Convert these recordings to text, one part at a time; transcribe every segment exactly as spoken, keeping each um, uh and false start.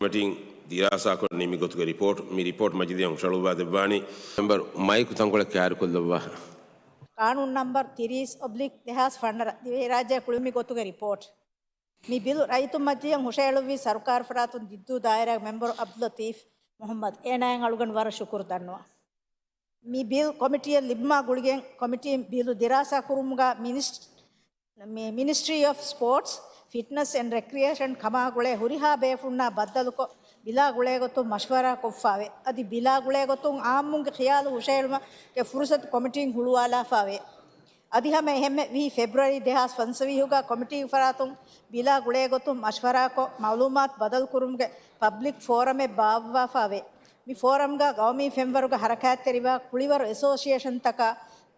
ކޮމިޓީން ދިރާސާކޮށް ނިމި ގޮތުގެ ރިޕޯޓް، މި ރިޕޯޓް މަޖިލީހަށް ހުށަހަޅުއްވާ ދެއްވާނީ. މެމްބަރު މައިކު ތަންކޮޅެއް ކާރިކޮށްލައްވާ. ގާނޫނު ނަމްބަރު ތިރީސް އޮބްލިކް ދެހާސް ފަނަރަ ދިވެހިރާއްޖެ ކުޅުމި ގޮތުގެ ރިޕޯޓް. މި ބިލު ރައްޔިތުން މަޖިލީހަށް ހުށަހެޅުއްވީ ސަރުކާރު ފަރާތުން ދިއްދޫ ދާއިރާގެ މެމްބަރު އަބްދުލް ލަތީފް މުހައްމަދު. އޭނާއަށް އަޅުގަނޑު ވަރަށް ޝުކުރު ދަންނަވަން. މި ބިލް ކޮމިޓީއަށް ލިބުމާ ގުޅިގެން ކޮމިޓީން ބިލު ދިރާސާ ކުރުމުގަ މިނިސް-، މި-، މިނިސްޓްރީ އޮފް ސްޕޯޓްސް، ފިޓްނަސް އެންޑް ރެކްރިއޭޝަން ކަމާ ގުޅޭ ހުރިހާ ބޭފުންނާ ބައްދަލުކޮށް، ބިލާ ގުޅޭގޮތުން މަޝްވަރާ ކޮށްފާވޭ. އަދި ބިލާ ގުޅޭގޮތުން އާއްމުންގެ ޚިޔާލު ހުށަހެޅުމަށްގެ ފުރުސަތު ކޮމިޓީން ހުޅުވާލާފާވޭ. އަދި ހަމަ އެހެންމެ ވިހި ފެބްރުއަރީ ދެހާސް ފަންސަވީހުގަ ކޮމިޓީގެ ފަރާތުން ބިލާ ގުޅޭގޮތުން މަޝްވަރާކޮށް، މައުލޫމާތު ބަދަލުކުރުމުގެ ޕަބްލިކް ފޯރަމެއް ބާއްވާފާވޭ. މި ފޯރަމްގަ ގައުމީ ފެންވަރުގަ ހަރަކާތްތެރިވާ ކުޅިވަރު އެސޯސިއޭޝަންތަކާ،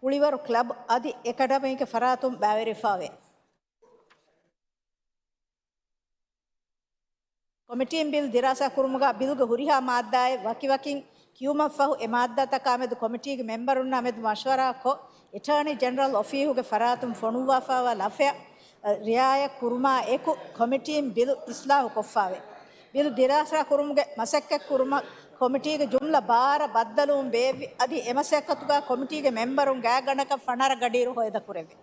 ކުޅިވަރު ކްލަބް އަދި އެކަޑަމީގެ ފަރާތުން ބައިވެރިވެފާވޭ. ކޮމިޓީން ބިލް ދިރާސާ ކުރުމުގަ ބިލުގެ ހުރިހާ މާއްދާއެއް ވަކިވަކިން ކިޔުމަށްފަހު، އެ މާއްދާތަކާމެދު ކޮމިޓީގެ މެމްބަރުންނާ މެދު މަޝްވަރާކޮށް، އެޓާނީ ޖެނެރަލް އޮފީހުގެ ފަރާތުން ފޮނުއްވާފާވާ ލަފަޔަށް ރިއާޔަތް ކުރުމާ އެކު، ކޮމިޓީން ބިލު އިސްލާހު ކޮށްފާވޭ. ބިލު ދިރާސާ ކުރުމުގެ މަސައްކަތް ކުރުމަށް ކޮމިޓީގެ ޖުމްލަ ބާރަ ބައްދަލުވުން ބޭއްވި އަދި އެ މަސައްކަތުގަ ކޮމިޓީގެ މެމްބަރުން ގާތްގަނޑަކަށް ފަނަރަ ގަޑިއިރު ހޯދަކުރެއްވި.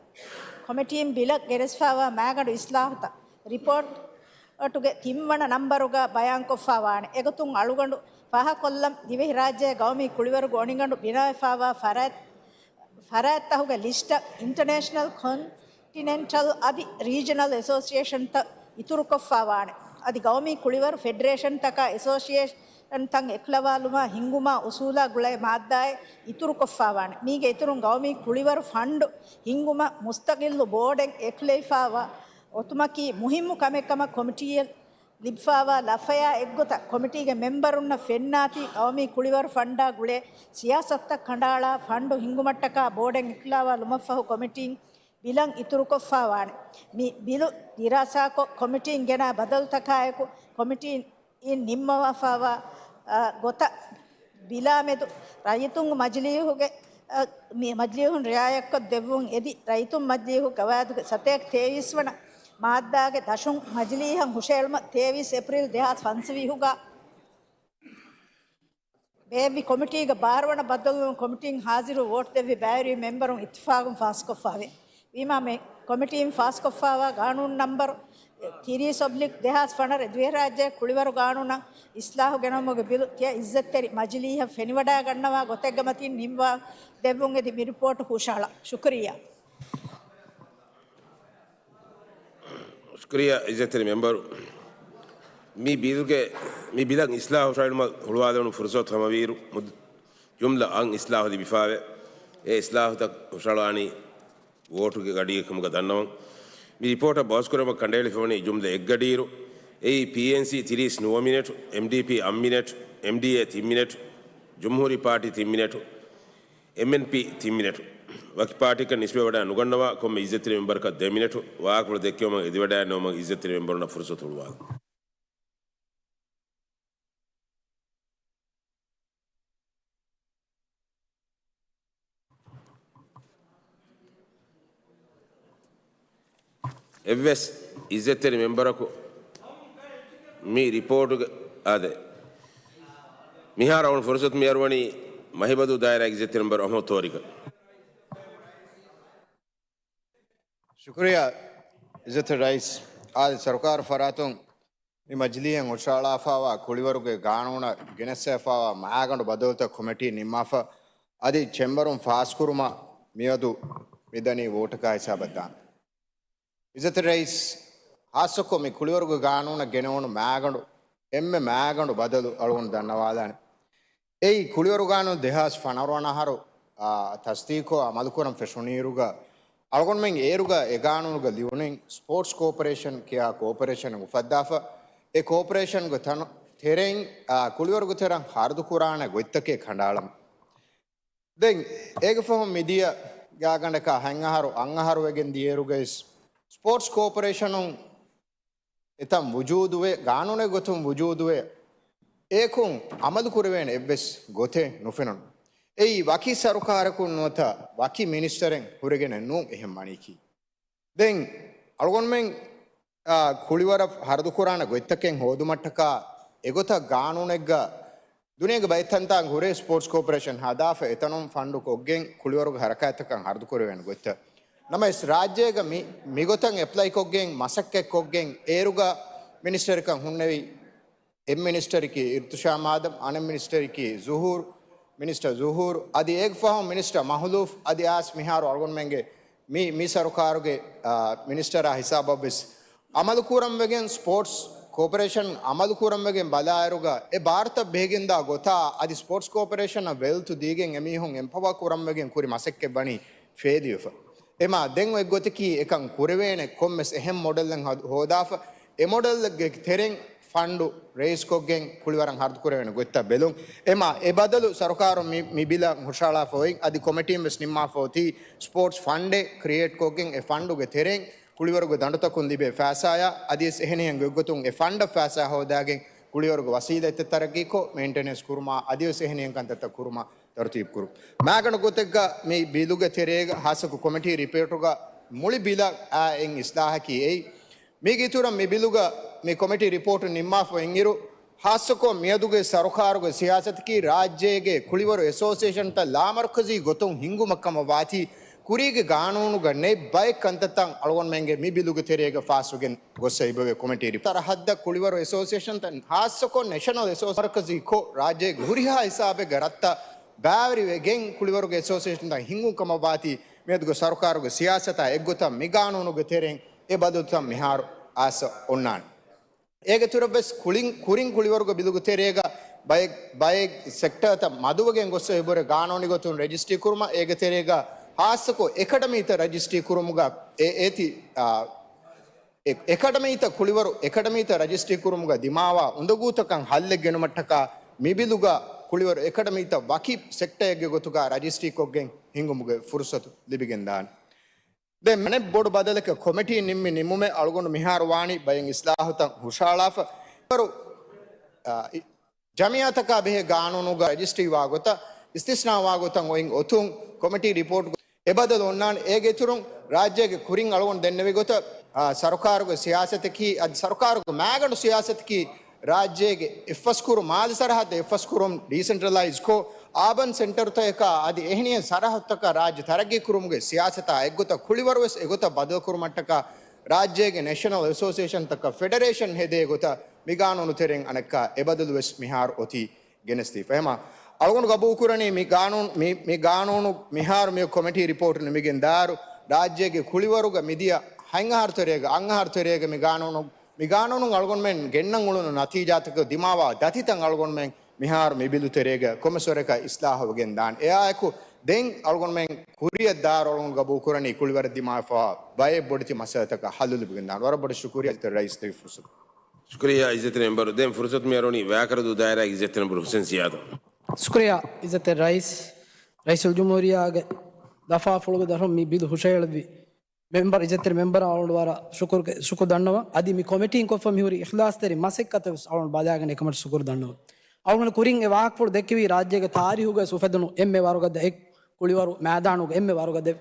ކޮމިޓީން ބިލަށް ގެނެސްފާވާ މާގަނޑު އިސްލާހުތައް ރިޕޯޓްގެ ތިންވަނަ ނަންބަރުގަ ބަޔާންކޮށްފާވާނެ. އެގޮތުން އަޅުގަނޑު ފާހަގަކޮށްލަން ދިވެހިރާއްޖޭގެ ގައުމީ ކުޅިވަރުގެ އޮނިގަނޑު ބިނާވެފާވާ ފަރާތް، ފަރާތްތަކުގެ ލިސްޓަށް އިންޓަނޭޝަނަލް ކޮންޓިނެންޓަލް އަދި ރީޖަނަލް އެސޯސިއޭޝަންތައް އިތުރުކޮށްފާވާނެ. އަދި ގައުމީ ކުޅިވަރު ފެޑެރޭޝަންތަކާ އެސޯސިއޭޝަންތައް އެކުލަވާލުމާ ހިންގުމާ އުސޫލާ ގުޅޭ މާއްދާއެއް އިތުރުކޮށްފާވާނެ. މީގެ އިތުރުން ގައުމީ ކުޅިވަރު ފަންޑު ހިންގުމަށް މުސްތަގިއްލު ބޯޑެއް އެކުލެވިފާވާ އޮތުމަކީ މުހިއްމު ކަމެއް ކަމަށް ކޮމިޓީއަށް ލިބިފާވާ ލަފަޔާ އެއްގޮތަށް ކޮމިޓީގެ މެމްބަރުންނަށް ފެންނާތީ ގައުމީ ކުޅިވަރު ފަންޑާ ގުޅޭ ސިޔާސަތުތައް ކަނޑައަޅާ ފަންޑު ހިންގުމަށްޓަކާ ބޯޑެއް އިކުލާވާލުމަށްފަހު ކޮމިޓީން ބިލަށް އިތުރުކޮށްފާވާނެ. މި ބިލު ދިރާސާކޮށް ކޮމިޓީން ގެނާ ބަދަލުތަކާއެކު ކޮމިޓީން ނިންމަވާފާވާ، އަ، ގޮތަށް ބިލާމެދު ރައްޔިތުން މަޖިލީހުގެ، އަ، މި މަޖިލީހުން ރިއާޔަތްކޮށް ދެއްވުން އެދި، ރައްޔިތުން މަޖިލީހު ގަވާއިދުގެ ސަތޭކަ ތޭވީސް ވަނަ މާއްދާގެ ދަށުން މަޖިލީހަށް ހުށައެޅުމަށް ތޭވީސް އޭޕްރީލް ދެހާސް ފަންސަވީހުގަ ބޭއްވި ކޮމިޓީގެ ބާރަ ވަނަ ބައްދަލުވުން ކޮމިޓީން ހާޒިރު ވޯޓް ދެއްވި ބައިވެރި މެމްބަރުން އިއްތިފާގުން ފާސްކޮށްފާވޭ. ވީމާ މި ކޮމިޓީން ފާސްކޮށްފާވާ ގާނޫނު ނަންބަރު ތިރީސް އޮބްލިކް ދެހާސް ފަނަރަ ދިވެހިރާއްޖެ ކުޅިވަރު ގާނޫނަށް އިސްލާހު ގެނައުމުގެ ބިލު ތިޔަ އިއްޒަތްތެރި މަޖިލީހަށް ފެނިވަޑައިގަންނަވާ ގޮތެއްގެ މަތިން ނިންމާ ދެއްވުން އެދި މި ރިޕޯޓު ހުށަހަޅާ. ޝުކުރިއްޔާ. ޝުކުރިއްޔާ އިއްޒަތްތެރި މެމްބަރު. މި ބިލުގެ، މި ބިލަށް އިސްލާހު ހުށަހެޅުމަށް ހުޅުވާލެވުނު ފުރުސަތު ހަމަވިއިރު، މުދް-، ޖުމްލަ އަށް އިސްލާހު ލިބިފާވެ، އެ އިސްލާހުތައް ހުށަހަޅާނީ ވޯޓުގެ ގަޑީގެ ކަމުގަ ދަންނަވަން. މި ރިޕޯޓަށް ބަހުސްކުރުމަށް ކަނޑައެޅިފަވަނީ ޖުމްލަ އެއްގަޑިއިރު، އެއީ ޕީއެންސީ ތިރީސް ނުވަ މިނެޓު، އެމްޑީޕީ އަށް މިނެޓު، އެމްޑީއޭ ތިން މިނެޓު، ޖުމްހޫރީ ޕާޓީ ތިން މިނެޓު، އެމްއެންޕީ ތިން މިނެޓު. ވަކި ޕާޓީއަކަށް ނިސްބަތްވެވަޑައި ނުގަންނަވާ ކޮންމެ އިއްޒަތްތެރި މެމްބަރަކަށް ދެ މިނެޓު. ވާހަކަފުޅު ދެއްކެވުމަށް އެދިވަޑައިންނެވުމަށް އިއްޒަތްތެރި މެމްބަރުންނަށް ފުރުސަތު ހުޅުވާލަން. އެއްވެސް އިއްޒަތްތެރި މެމްބަރަކު މި ރިޕޯޓުގެ އާދެ، މިހާރު އަޅުގަނޑު ފުރުސަތު މިއަރުވަނީ މަހިބަދޫ ދާއިރާގެ އިއްޒަތްތެރި މެމްބަރު އަހްމަދު ތޯރިކަށް. ޝުކުރިއްޔާ އިއްޒަތްތެރި ރައީސް. އާދެ، ސަރުކާރު ފަރާތުން މި މަޖިލީހަށް ހުށަހަޅާފާވާ ކުޅިވަރުގެ ގާނޫނަށް ގެނެސްފާވާ މައިގަނޑު ބަދަލުތައް ކޮމިޓީން ނިންމާފަ، އަދި ޗެމްބަރުން ފާސްކުރުމަށް މިއަދު މިދަނީ ވޯޓަކާ ހިސާބަށް ދާން. އިއްޒަތްތެރި ރައީސް، ހާއްސަކޮށް މި ކުޅިވަރުގެ ގާނޫނަށް ގެނެވުނު މައިގަނޑު، އެންމެ މައިގަނޑު ބަދަލު އަޅުގަނޑު ދަންނަވާލާނެ. އެއީ، ކުޅިވަރު ގާނޫނު ދެހާސް ފަނަރަ ވަނަ އަހަރު، އާ، ތަސްދީޤުކޮށް އަމަލުކުރަން ފެށުނިއިރުގަ، އަޅުގަނޑުމެން އޭރުގަ އެ ގާނޫނުގަ ލިޔުނީ ސްޕޯޓްސް ކޯޕަރޭޝަން ކިޔާ ކޯޕަރޭޝަނެއް އުފައްދާފަ، އެ ކޯޕަރޭޝަންގެ ތަނު، ތެރެއިން، އާ، ކުޅިވަރުގެ ތެރެއަށް ހަރަދު ކުރާނެ ގޮތްތަކެއް ކަނޑައަޅަން. ދެން އޭގެ ފަހުން މިދިޔަ ގާގަނޑަކާ ހަތް އަހަރު، އަށް އަހަރު ވެގެން ދިޔައިރުގައި ސްޕޯޓްސް ކޯޕަރޭޝަނުން އެތަން ވުޖޫދުވެ، ގާނޫނެއް ގޮތުން ވުޖޫދުވެ، އޭކުން އަމަލު ކުރެވޭނެ އެއްވެސް ގޮތެއް ނުފެނުނު. އެއީ ވަކި ސަރުކާރަކުން ނުވަތަ ވަކި މިނިސްޓަރެއް ހުރެގެނެއް ނޫން އެހެން ވަނީކީ. ދެން އަޅުގަނޑުމެން، އާ، ކުޅިވަރަށް ހަރަދުކުރާނެ ގޮތްތަކެއް ހޯދުމަށްޓަކާ އެގޮތަށް ގާނޫނެއްގަ ދުނިޔޭގެ ބައެއް ތަންތާނގަ ހުރޭ ސްޕޯޓްސް ކޯޕަރޭޝަން ހަދާފަ އެތަނުން ފަންޑު ކޮށްގެން ކުޅިވަރުގެ ހަރަކާތްތަކަށް ހަރުދުކުރެވޭނެ ގޮތްތައް. ނަމަވެސް ރާއްޖޭގަ މި، މިގޮތަށް އެޕްލައި ކޮށްގެން މަސައްކަތް ކޮށްގެން އޭރުގަ މިނިސްޓަރަކަށް ހުންނެވި އެއް މިނިސްޓަރަކީ އިރްތުޝާމް އާދަމް، އަނެއް މިނިސްޓަރަކީ ޒުހޫރު، މިނިސްޓަރ ޒުހޫރު، އަދި އޭގެ ފަހުން މިނިސްޓަރ މަހުލޫފް، އަދި އާސް މިހާރު އަޅުގަނޑުމެންގެ މި، މި ސަރުކާރުގެ، އާ، މިނިސްޓަރާ ހިސާބަށްވެސް އަމަލުކުރަން ވެގެން، ސްޕޯޓްސް ކޯޕަރޭޝަން އަމަލުކުރަން ވެގެން ބަލާއިރުގަ އެ ބާރުތައް ބެހިގެންދާ ގޮތާ އަދި ސްޕޯޓްސް ކޯޕަރޭޝަނަށް ވެލްތު ދީގެން އެމީހުން އެމްޕަވާ ކުރަން ވެގެން ކުރި މަސައްކަތް ވަނީ ފޭލިވެފަ. އެމާ ދެން އޮތް ގޮތަކީ އެކަން ކުރެވޭނެ ކޮންމެސް އެހެން މޮޑެލްއެއް ހޯ-، ހޯދާފަ، އެ މޮޑެލްގެ ތެރެއިން ފަންޑު ރޭސްކޮށްގެން ކުޅިވަރަށް ހަރުދުކުރެވޭނެ ގޮތްތައް ބެލުން. އެމާ އެ ބަދަލު ސަރުކާރުން މި، މި ބިލަށް ހުށަހަޅާފަ އޮތް އަދި ކޮމިޓީން ވެސް ނިންމާފަ އޮތީ ސްޕޯޓްސް ފަންޑެއް ކްރިއޭޓްކޮށްގެން އެ ފަންޑުގެ ތެރެއިން ކުޅިވަރުގެ ދަނޑުތަކުން ލިބޭ ފައިސާޔާ އަދިވެސް އެހެނިހެން ގޮތްގޮތުން އެ ފަންޑަށް ފައިސާ ހޯދާގެން ކުޅިވަރުގެ ވަސީލަތްތައް ތަރައްގީކޮށް މެއިންޓެނެންސް ކުރުމާ އަދިވެސް އެހެނިހެން ކަންތައްތައް ކުރުމަށް ތަރުތީބު ކުރުން. މާގަނޑު ގޮތެއްގަ މި ބިލުގެ ތެރޭގަ ހާއްސަކޮށް ކޮމިޓީ ރިޕޯޓުގަ މުޅި ބިލަށް އާ އެއް އިސްލާހަކީ އެއީ. މީގެ އިތުރަށް މި ބިލުގަ މި ކޮމިޓީ ރިޕޯޓު ނިންމާފަ އިންއިރު، ހާއްސަކޮށް މިއަދުގެ ސަރުކާރުގެ ސިޔާސަތަކީ ރާއްޖޭގެ ކުޅިވަރު އެސޯސިއޭޝަންތައް ލާމަރުކަޒީ ގޮތުން ހިންގުމަށް ކަމަށް ވާތީ، ކުރީގެ ގާނޫނުގަ ނެތް ބައެއް ކަންތައްތައް އަޅުގަނޑުމެންގެ މި ބިލުގެ ތެރޭގަ ފާސްވެގެން ގޮއްސަ އިބަވޭ ކޮމިޓީ ރިޕޯޓް. ސަރަހައްދަށް ކުޅިވަރު އެސޯސިއޭޝަންތައް ހާއްސަކޮށް ނެޝަނަލް އެސޯސިއޭޝަން މަރުކަޒީ ކޮށް ރާއްޖޭގެ ހުރިހާ ހިސާބެއްގަ ރަށްތައް ބައިވެރިވެގެން ކުޅިވަރުގެ އެސޯސިއޭޝަންތައް ހިންގުން ކަމަށް ވާތީ، މިއަދުގެ ސަރުކާރުގެ ސިޔާސަތާ އެއްގޮތަށް މި ގާނޫނުގެ ތެރެއިން އެ ބަދަލުތައް މިހާރު އައިސް އޮންނާނެ. އޭގެ ތުރަށްވެސް ކުޅިން، ކުރިން ކުޅިވަރުގެ ބިލުގެ ތެރޭގަ ބައެއް، ބައެއް ސެކްޓަރތައް މަދުވެގެން ގޮއްސަ އެބަހުރި ގާނޫނީ ގޮތުން ރަޖިސްޓްރީ ކުރުމަށް، އޭގެ ތެރޭގަ ހާއްސަކޮށް އެކަޑަމީތައް ރަޖިސްޓްރީ ކުރުމުގަ އެ، އޭތި، އާ، އެ، އެކަޑަމީތައް ކުޅިވަރު، އެކަޑަމީތައް ރަޖިސްޓްރީ ކުރުމުގަ ދިމާވާ އުނދަގޫތަކަށް ހައްލެއް ގެނުމަށްޓަކާ މި ބިލުގަ ކުޅިވަރު އެކަޑަމީތައް ވަކި ސެކްޓަރެއްގެ ގޮތުގަ ރަޖިސްޓްރީކޮށްގެން ހިންގުމުގެ ފުރުސަތު ލިބިގެންދާނެ. ދެން އަނެއް ބޮޑު ބަދަލަކަށް ކޮމިޓީ ނިންމި ނިންމުމެއް އަޅުގަނޑު މިހާރު ވާނީ ބައެއް އިސްލާހުތައް ހުށަހަޅާފަ. އަ، އި-، ޖަމިއްޔާތަކާ ބެހޭ ގާނޫނުގަ ރަޖިސްޓްރީ ވާ ގޮތަށް، އިސްތިސްނާ ވާ ގޮތަށް އޮތް އޮތުން ކޮމިޓީ ރިޕޯޓް އެބަދަލު އޮންނާނެ. އޭގެ އިތުރުން ރާއްޖޭގެ ކުރިން އަޅުގަނޑު ދެންނެވި ގޮތަށް، އާ، ސަރުކާރުގެ ސިޔާސަތަކީ، އަދި ސަރުކާރުގެ މާގަނޑު ސިޔާސަތަކީ ރާއްޖޭގެ އެއްފަސްކުރު، މާލެ ސަރަހައްދަށް އެއްފަސްކުރުން، ޑީސެންޓްރަލައިޒް ކޮށް، އާބަން ސެންޓަރުތަކަކާ އަދި އެހެނިހެން ސަރަހައްދުތަކަށް ރާއްޖެ ތަރައްގީ ކުރުމުގެ ސިޔާސަތާ އެއްގޮތަށް ކުޅިވަރުވެސް އެގޮތަށް ބަދަލުކުރުމަށްޓަކާ ރާއްޖޭގެ ނެޝަނަލް އެސޯސިއޭޝަންތަކަށް ފެޑަރޭޝަން ހެދޭ ގޮތަށް މި ގާނޫނު ތެރެއިން އަނެއްކާ އެބަދަލުވެސް މިހާރު އޮތީ ގެނެސްދީފަ. އެހެމާ އަޅުގަނޑު ގަބޫލުކުރަނީ މި ގާނޫނު، މި، މި ގާނޫނު މިހާރު މި ކޮމިޓީ ރިޕޯޓް ނިމިގެން ދާއިރު ރާއްޖޭގެ ކުޅިވަރުގަ މިދިޔަ ހަތް އަހަރު ތެރޭގަ، އަށް އަހަރު ތެރޭގަ މި ގާނޫނު، މި ގާނޫނުން އަޅުގަނޑުމެން ގެންނަން އުޅުނު ނަތީޖާތަކަށް ދިމާވާ ދަތިތައް އަޅުގަނޑުމެން މިހާރު މި ބިލު ތެރޭގަ ކޮންމެސް ވަރަކަށް އިސްލާހުވެގެން ދާން. އެއާއެކު ދެން އަޅުގަނޑުމެން ކުރިއަށް ދާއިރު އަޅުގަނޑު ގަބޫލުކުރަނީ ކުޅިވަރަށް ދިމާވެފަވާ ބައެއް ބޮޑެތި މައްސަލަތަކަށް ހައްލު ލިބިގެން ދާން. ވަރަށް ބޮޑަށް ޝުކުރިއްޔާ ރައީސް ދެވި ފުރުސަތު. ޝުކުރިއްޔާ އިއްޒަތްތެރި މެމްބަރު. ދެން ފުރުސަތު މި އަރުވަނީ ވައިކަރަދޫ ދާއިރާގެ އިއްޒަތްތެރި މެމްބަރު ހުސެން ސިޔާދަށް. ޝުކުރިއްޔާ އިއްޒަތްތެރި ރައީސް، ރައީސުލްޖުމްހޫރިއްޔާގެ ލަފާފުޅުގެ ދަށުން މި ބިލު ހުށަހެޅެއްވި މެމްބަރު، އިއްޒަތްތެރި މެމްބަރަށް އަޅުގަނޑު ވަރަށް ޝުކުރު، ޝުކުރު ދަންނަވަން. އަދި މި ކޮމިޓީން ކޮށްފަ މިހުރި އިޚްލާޞްތެރި މަސައްކަތަށް ވެސް އަޅުގަނޑު ބަލާގެން އެކަމަށް ޝުކުރު ދަންނަވަން. އަޅުގަނޑު ކުރިން އެ ވާހަކަފުޅު ދެއްކެވީ ރާއްޖޭގެ ތާރީހުގައި އުފެދުނު އެންމެ ވަރުގަދަ އެއް ކުޅިވަރު މައިދާނުގެ އެންމެ ވަރުގަދަ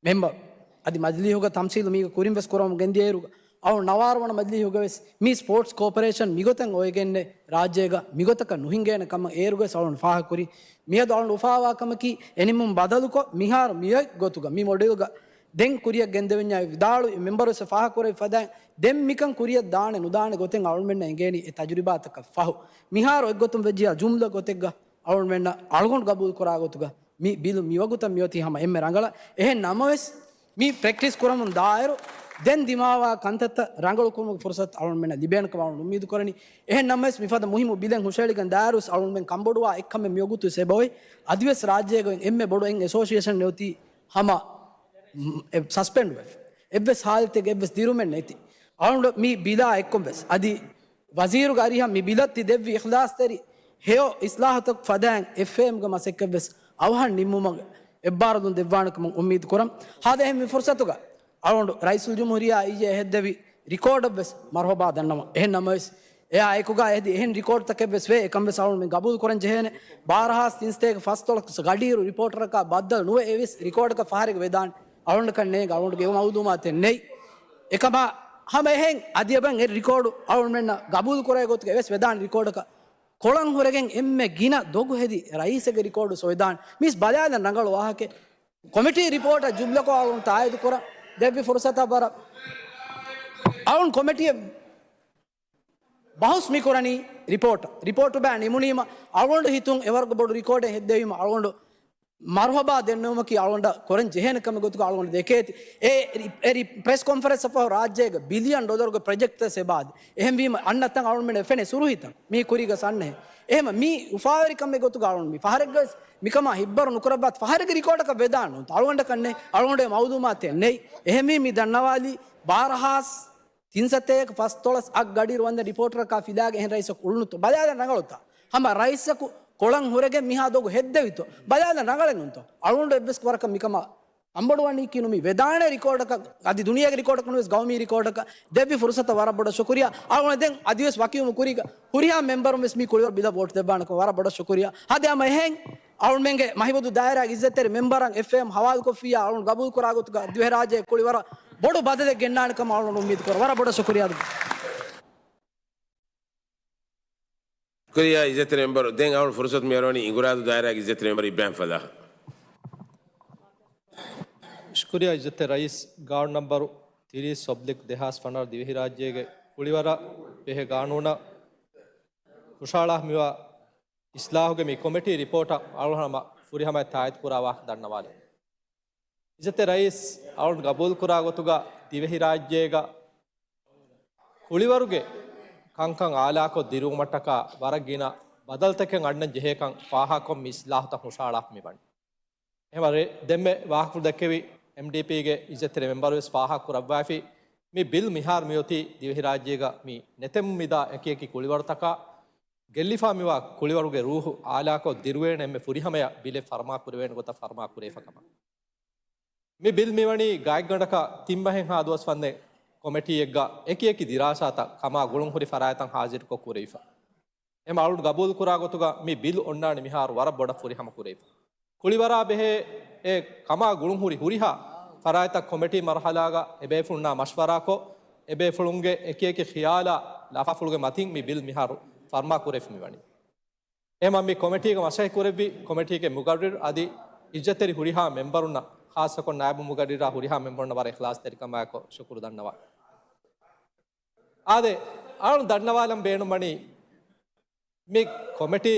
މެމްބަރު. އަދި މަޖިލީހުގަ ތަމްސީލު މީގަ ކުރިން ވެސް ކުރަމުން ގެންދިޔައިރު، އަޅު ނަވާރަ ވަނަ މަޖިލީހުގަ ވެސް މި ސްޕޯޓްސް ކޯޕަރޭޝަން މިގޮތަށް އޮވެގެންނެއް ރާއްޖޭގަ މިގޮތަކަށް ނުހިނގޭނެ ކަމަށް އޭރުގަ ވެސް އަޅު ފާހަގަކުރި. މިއަދު އަޅު އުފާވާ ކަމަކީ އެނިމުން ބަދަލުކޮށް، މިހާރު މިއޮތް ގޮތުގަ މި މޮޑެލްގަ ދެން ކުރިއަށް ގެންދެވެންޏާ ވިދާޅުވި މެމްބަރު ވެސް ފާހަގަކުރެއްވި ފަދައިން، ދެން މިކަން ކުރިއަށް ދާނެ ނުދާނެ ގޮތެއް އަޅުމެންނަށް އެނގޭނީ އެ ތަޖުރިބާތަކަށް ފަހު. މިހާރު އެއްގޮތުން ވެއްޖިޔާ ޖުމްލަ ގޮތެއްގަ އަޅުމެންނަށް އަޅުގަނޑު ގަބޫލު ކުރާ ގޮތުގަ މި ބިލު މިވަގުތަށް މިއޮތީ ހަމަ އެންމެ ރަނގަޅަށް. އެހެން ނަމަވެސް، މި ޕްރެކްޓިސް ކުރަމުން ދާއިރު، ދެން ދިމާވާ ކަންތައްތައް ރަނގަޅު ކުރުމުގެ ފުރުސަތު އަޅުމެންނަށް ލިބޭނެ ކަމަށް އަޅުގަނޑު އުއްމީދު ކުރަނީ. އެހެން ނަމަވެސް، މިފަދަ މުހިއްމު ބިލެއް ހުށަހެޅިގެން ދާއިރުވެސް އަޅުގަނޑުމެން ކަންބޮޑުވާ އެއްކަމެއް މިވަގުތުވެސް އެބައޮތް. އަދިވެސް ރާއްޖޭގައި އެންމެ ބޮޑު އެއް އެސޯސިއޭޝަން އޮތީ ހަމަ، މް، އެ، ސަސްޕެންޑް ވެފަ. އެއްވެސް ހާލަތެއްގަ އެއްވެސް ދިރުމެއް ނެތި. އަޅުގަނޑު މި ބިލާ އެއްކޮށްވެސް އަދި ވަޒީރުގެ އަރިހަށް މި ބިލަށް ތި ދެއްވި އިޚްލާޞްތެރި ހެޔޮ އިސްލާހުތަކު ފަދައިން އެފްއޭއެމްގެ މަސައްކަތްވެސް އަވަހަށް ނިންމުމަށް އެއްބާރުލުން ދެއްވާނެ ކަމަށް އުއްމީދު ކުރަން. ހާދަ އެހެން މި ފުރުސަތުގަ އަޅުގަނޑު ރައީސުލްޖުމްހޫރިއްޔާ އިއްޔެ ހެއްދެވި ރިކޯޑަށްވެސް މަރުހަބާ ދަންނަވަން. އެހެން ނަމަވެސް، އެއާ އެކުގަ އެހެދި އެހެން ރިކޯޑްތަކެއްވެސް ވޭ، އެކަންވެސް އަޅުގަނޑުމެން ގަބޫލު ކުރަން ޖެހޭނެ. ބާރަ ހާސް ތިން ސަތޭކަ ފަސްދޮޅަސް ގަޑިއިރު ރިޕޯޓަރަކާ ބައްދަލު ނުވެ އެވެސް ރިކޯޑަކަށް ފަހަރެއް ވެދާނެ. އަޅުގަނޑަކަށް ނޭނގެ، އަޅުގަނޑުގެ މައުލޫމާތެއް ނެތް. އެކަމާ ހަމަ އެހެން އަދި އެބަ އެ ރިކޯޑު އަޅުމެންނަށް ގަބޫލު ކުރޭ ގޮތުގަ އެވެސް ވެދާނެ ރިކޯޑަކަށް ކޮޅަން ހުރެގެން އެންމެ ގިނަ ދޮގު ހެދި ރައީސެއްގެ ރިކޯޑު ސޮވެދާނެ. މީސް ބަލާލަން ރަނގަޅު ވާހަކަ. ކޮމިޓީ ރިޕޯޓަށް ޖުމްލަކޮށް އަޅުން ތާއީދު ކުރަން ދެއްވި ފުރުސަތަށް ވަރަށް އަޅުން ކޮމިޓީ ބަހުސް މި ކުރަނީ ރިޕޯޓް. ރިޕޯޓު ބައި ނިމުނީމަ އަޅުގަނޑު ހިތުން އެވަރުގެ ބޮޑު ރިކޯޑެއް ހެއްދެވީމަ އަޅުގަނޑު މަރުހަބާ ދެންނެވުމަކީ އަޅުގަނޑަށް ކުރަން ޖެހޭނެ ކަމެއް ގޮތުގަ އަޅުގަނޑު ދެކޭތި. އެ ރި-، އެ ރި-، ޕްރެސް ކޮންފަރެންސް ފަހު ރާއްޖޭގަ ބިލިއަން ޑޮލަރުގެ ޕްރޮޖެކްޓް ވެސް އެބާދި. އެހެންވީމަ އަންނަތަން އަޅުގަނޑު ފެނޭ ސުރުހިތަން މީ ކުރީގަ ސަންނެހެ. އެހެމަ މީ އުފާވެރިކަމެއް ގޮތުގަ އަޅުގަނޑު މި ފަހަރެއްގަ ވެސް މިކަމާ ހިއްބަރު ނުކުރައްވާތި ފަހަރެއްގެ ރިކޯޑަކަށް ވެދާން ނޫން. އަޅުގަނޑަކަށް ނެތް، އަޅުގަނޑު މައުލޫމާތެއް ނެތް. އެހެންވީ މި ދަންނަވާލީ ބާރަ ހާސް ތިންސަތޭކަ ފަސްދޮޅަސް އަށް ގަޑިއިރު ވަންދެން ރިޕޯޓަރަކާ ފިލާގެ އެހެން ރައީސަކު އުޅުނުތޯ ބަލާލަން ރަނގަޅުތާ؟ ހަމަ ރައީސަކު ކޮޅަން ހުރެގެން މިހާ ދޮގު ހެއްދެވިތޯ ބަލާލަން ރަނގަޅެއް ނޫންތޯ؟ އަޅުގަނޑު އެއްވެސް ވަރަކަށް މިކަމަށް އަނބޮޑުވަނީކީ ނު މި ވެދާނެ ރިކޯޑަކަށް، އަދި ދުނިޔޭގެ ރިކޯޑަކަށް ނުވެސް ގައުމީ ރިކޯޑަކަށް ދެއްވި ފުރުސަތަށް ވަރަށް ބޮޑަށް ޝުކުރިޔާ. އަޅުގަނޑު ދެން އަދިވެސް ވަކިވުމު ކުރީގަ ހުރިހާ މެމްބަރުން ވެސް މި ކުޅިވަރު ބިލަށް ވޯޓް ދެއްވާނެކަމަށް ވަރަށް ބޮޑަށް ޝުކުރިޔާ. އަދި ހަމަ އެހެން އަޅުމެންގެ މަހިބުދު ދާއިރާގެ އިއްޒަތްތެރި މެމްބަރަށް އެފްއޭއެމް ހަވާލުކޮށްފިއްޔާ އަޅުން ގަބޫލު ކުރާ ގޮތުގަ ދިވެހިރާއްޖޭގެ ކުޅިވަރަށް ބޮޑު ބަދަލެއް ގެންނާނެ ކަމަށް އަޅުން އުއްމީދު ކުރަން. ވަރަށް ބޮޑަށް ޝުކުރިޔާ. ޝުކުރިޔާ އިއްޒަތްތެރި މެމްބަރު. ދެން އަޅުން ފުރުސަތު މިއަރުވަނީ އިނގުރާދޫ ދާއިރާގެ އިއްޒަތްތެރި މެމްބަރު އިބްރާހިމް ފަލާހް. ޝުކުރިޔާ އިއްޒަތްތެރި ރައީސް. ގާނޫނު ނަންބަރު ތިރީސް އޮބްލިކް ދެހާސް ފަނަރަ ދިވެހިރާއްޖޭގެ ކުޅިވަރަށް ބެހޭ ގާނޫނަށް ހުށަހަޅާ މިވާ އިސްލާހުގެ މި ކޮމިޓީ ރިޕޯޓަށް އަޅުގަނޑު ހަމަ ފުރިހަމައަށް ތާއީދު ކުރާ ވާހަކަ ދަންނަވާލަން. އިއްޒަތްތެރި ރައީސް އަޅުން ގަބޫލު ކުރާ ގޮތުގަ ދިވެހިރާއްޖޭގަ ކުޅިވަރުގެ ކަންކަން އާލާކޮށް ދިރުވުމަށްޓަކާ ވަރަށް ގިނަ ބަދަލުތަކެއް އަންނަން ޖެހޭކަން ފާހަގަކޮށް މި އިސްލާހުތައް ހުށަހަޅާފަ މިވަނީ. އެހެންވެ، ދެންމެ ވާހަކަފުޅު ދެއްކެވި އެމްޑީޕީގެ އިއްޒަތްތެރި މެމްބަރު ވެސް ފާހަގަ ކުރައްވާފި، މި ބިލް މިހާރު މިއޮތީ ދިވެހިރާއްޖޭގަ މި ނެތެމުން މިދާ އެކިއެކި ކުޅިވަރުތަކާ ގެއްލިފާ މިވާ ކުޅިވަރުގެ ރޫހު އާލާކޮށް ދިރުވޭނެ އެންމެ ފުރިހަމަޔަށް ބިލެއް ފަރުމާ ކުރެވޭނެ ގޮތަށް ފަރުމާ ކުރެވިފަ ކަމަށް. މި ބިލް މިވަނީ ގާތްގަނޑަކަށް ތިން މަހެއްހާ ދުވަސް ވަންދެން ކޮމިޓީއެއްގަ އެކިއެކި ދިރާސާތައް ކަމާ ގުޅުންހުރި ފަރާތްތައް ހާޒިރުކޮށް ކުރެވިފަ. އެމަ އަޅުން ގަބޫލު ކުރާ ގޮތުގަ މި ބިލް އޮންނާނެ މިހާރު ވަރަށް ބޮޑަށް ފުރިހަމަ ކުރެވިފަ. ކުޅިވަރާ ބެހޭ އެ ކަމާ ގުޅުންހުރި ހުރިހާ ފަރާތްތައް ކޮމިޓީ މަރުހަލާގަ އެބޭފުޅުންނާ މަޝްވަރާކޮށް، އެބޭފުޅުންގެ އެކިއެކި ޚިޔާލާ ލަފާފުޅުގެ މަތިން މި ބިލް މިހާރު ފަރުމާ ކުރެވިފަ މިވަނީ. އެމަ މި ކޮމިޓީގަ މަސައްކަތް ކުރެއްވި ކޮމިޓީގެ މުގައްރިރު އަދި އިއްޒަތްތެރި ހުރިހާ މެމްބަރުންނަށް، ޚާއްޞަކޮށް ނާއިބު މުގައްރިރާ ހުރިހާ މެމްބަރުންނަށް ވަރަށް އިޚްލާޞްތެރިކަމާއެކު ޝުކުރު ދަންނަވާ. އާދެ، އަޅުން ދަންނަވާލަން ބޭނުންވަނީ، މި ކޮމިޓީ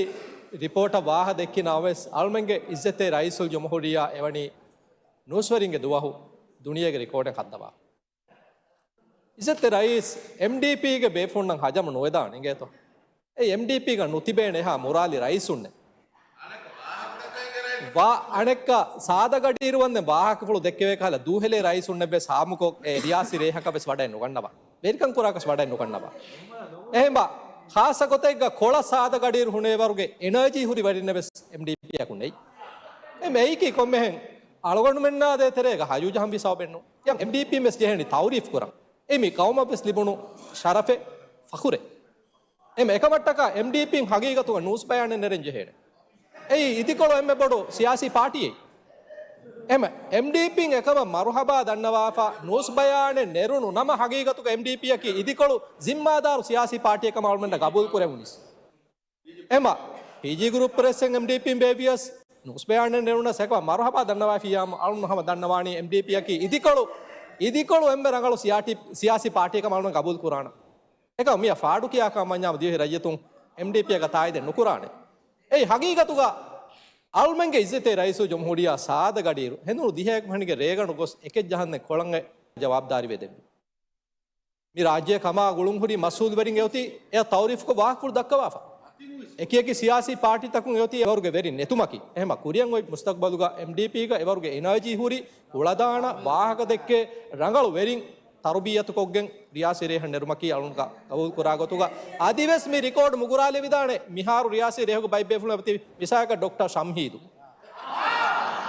ރިޕޯޓަށް ވާހަ ދެއްކި ނަމަވެސް، އަޅުމެންގެ އިއްޒަތްތެރި ރައީސުލްޖުމްހޫރިއްޔާ އެވަނީ ނޫސްވެރިންގެ ދުވަހު ދުނިޔޭގެ ރިކޯޑެއް ހައްދަވާ. އިއްޒަތްތެރި ރައީސް، އެމްޑީޕީގެ ބޭފުޅުންނަށް ހަޖަމު ނުވެދާނެ އިނގޭތޯ؟ އެ އެމްޑީޕީގަ ނުތިބޭނެ އެހާ މުރާލި ރައީސުންނެއް. ވާ އަނެއްކާ ސާދަ ގަޑިއިރު ވަންދެން ވާހަކަފުޅު ދެއްކެވޭ ކަހަލަ ދޫހެލޭ ރައީސުންނެއްވެސް ހާމުކޮށް އެ ރިޔާސީ ރޭހަކަށް ވެސް ވަޑައެއް ނުގަންނަވާ. ވެރިކަން ކުރާކަށް ވަޑައެއް ނުގަންނަވާ. އެހެންބާ، ޚާއްޞަ ގޮތެއްގަ ކޮޅަށް ސާދަ ގަޑިއިރު ހުނޭވަރުގެ އެނާޖީ ހުރި ވެރިންނެއް ވެސް އެމްޑީޕީއަކު ނެތް. އެމް އެއީކީ ކޮންމެހެން އަޅުގަނޑުމެންނާ ދޭތެރޭގަ ހަޔޫޖަހަންވީ ސަބަބެއްނު. އެމްޑީޕީން ވެސް ޖެހޭނީ ތައުރީފް ކުރަން. އެ މި ޤައުމަށްވެސް ލިބުނު ޝަރަފެއް، ފަޚުރެއް. އެމް އެކަމަށްޓަކާ އެމްޑީޕީން ހަގީގަތުގަ ނޫސް ބަޔާނެއް ނެރެން ޖެހޭނެ. އެއީ އިދިކޮޅު އެންމެ ބޮޑު ސިޔާސީ ޕާޓީއެއް. އެމް އެމްޑީޕީން އެކަމަށް މަރުހަބާ ދަންނަވާފަ ނޫސް ބަޔާނެއް ނެރުނު ނަމަ ހަގީގަތުގަ އެމްޑީޕީއަކީ އިދިކޮޅު ޒިންމާދާރު ސިޔާސީ ޕާޓީއެއް ކަމަށް އަޅުމެންނަށް ގަބޫލު ކުރެވުނީސް. އެމަ، ޕީޖީ ގްރޫޕް ޕްރެސްއެއް އެމްޑީޕީން ބޭއްވިޔަސް، ނޫސް ބަޔާނެއް ނެރުނަސް އެކަމަށް މަރުހަބާ ދަންނަވާފިއްޔާ އަޅުން ހަމަ ދަންނަވާނީ އެމްޑީޕީއަކީ އިދިކޮޅު، އިދިކޮޅު އެންމެ ރަނގަޅު ސިޔާޓީ-، ސިޔާސީ ޕާޓީއެއް ކަމަށް އަޅުން ގަބޫލު ކުރާނަ. އެކަމަށް މިއަށް ފާޑު ކިޔާކަށް މަންޏާމު ދިވެހި ރައްޔިތުން އެމްޑީޕީއަކަށް ތާއީދެއް ނުކުރާނެ. އެއީ ހަގީގަތުގަ އަޅުމެންގެ އިއްޒަތްތެރި ރައީސުލްޖުމްހޫރިއްޔާ ސާދަ ގަޑިއިރު ހެނދުނު ދިހައެއް ފަހެނިގެ ރޭގަނޑު ގޮސް އެކެއް ޖަހަންދެން ކޮޅަށް އެ ޖަވާބުދާރީވެ ދެއްވި. މި ރާއްޖެ ކަމާ ގުޅުންހުރި މަސްއޫލުވެރިން އެއޮތީ އެ ތައުރީފްކޮށް ވާހަކަފުޅު ދައްކަވާފަ. އެކިއެކި ސިޔާސީ ޕާޓީތަކުން އެއޮތީ އެވަރުގެ ވެރިން ނެތުމަކީ. އެހެމަ ކުރިއަށް އޮތް މުސްތަގްބަލުގަ އެމްޑީޕީގަ އެވަރުގެ އެނާޖީ ހުރި ކުޅަދާނަ ވާހަކަ ދެއްކޭ ރަނގަޅު ވެރިން ތަރުބިއްޔަތުކޮށްގެން ރިޔާސީ ރޭހަށް ނެރުމަކީ އަޅުން ގަ-، ގަބޫލު ކުރާ ގޮތުގަ އަދިވެސް މި ރިކޯޑް މުގުރާލެވިދާނެ މިހާރު ރިޔާސީ ރޭހުގެ ބައިބޭފުޅުން އޮތީ މިސާލަކަށް ޑޮކްޓަރ ޝަމްހީދު.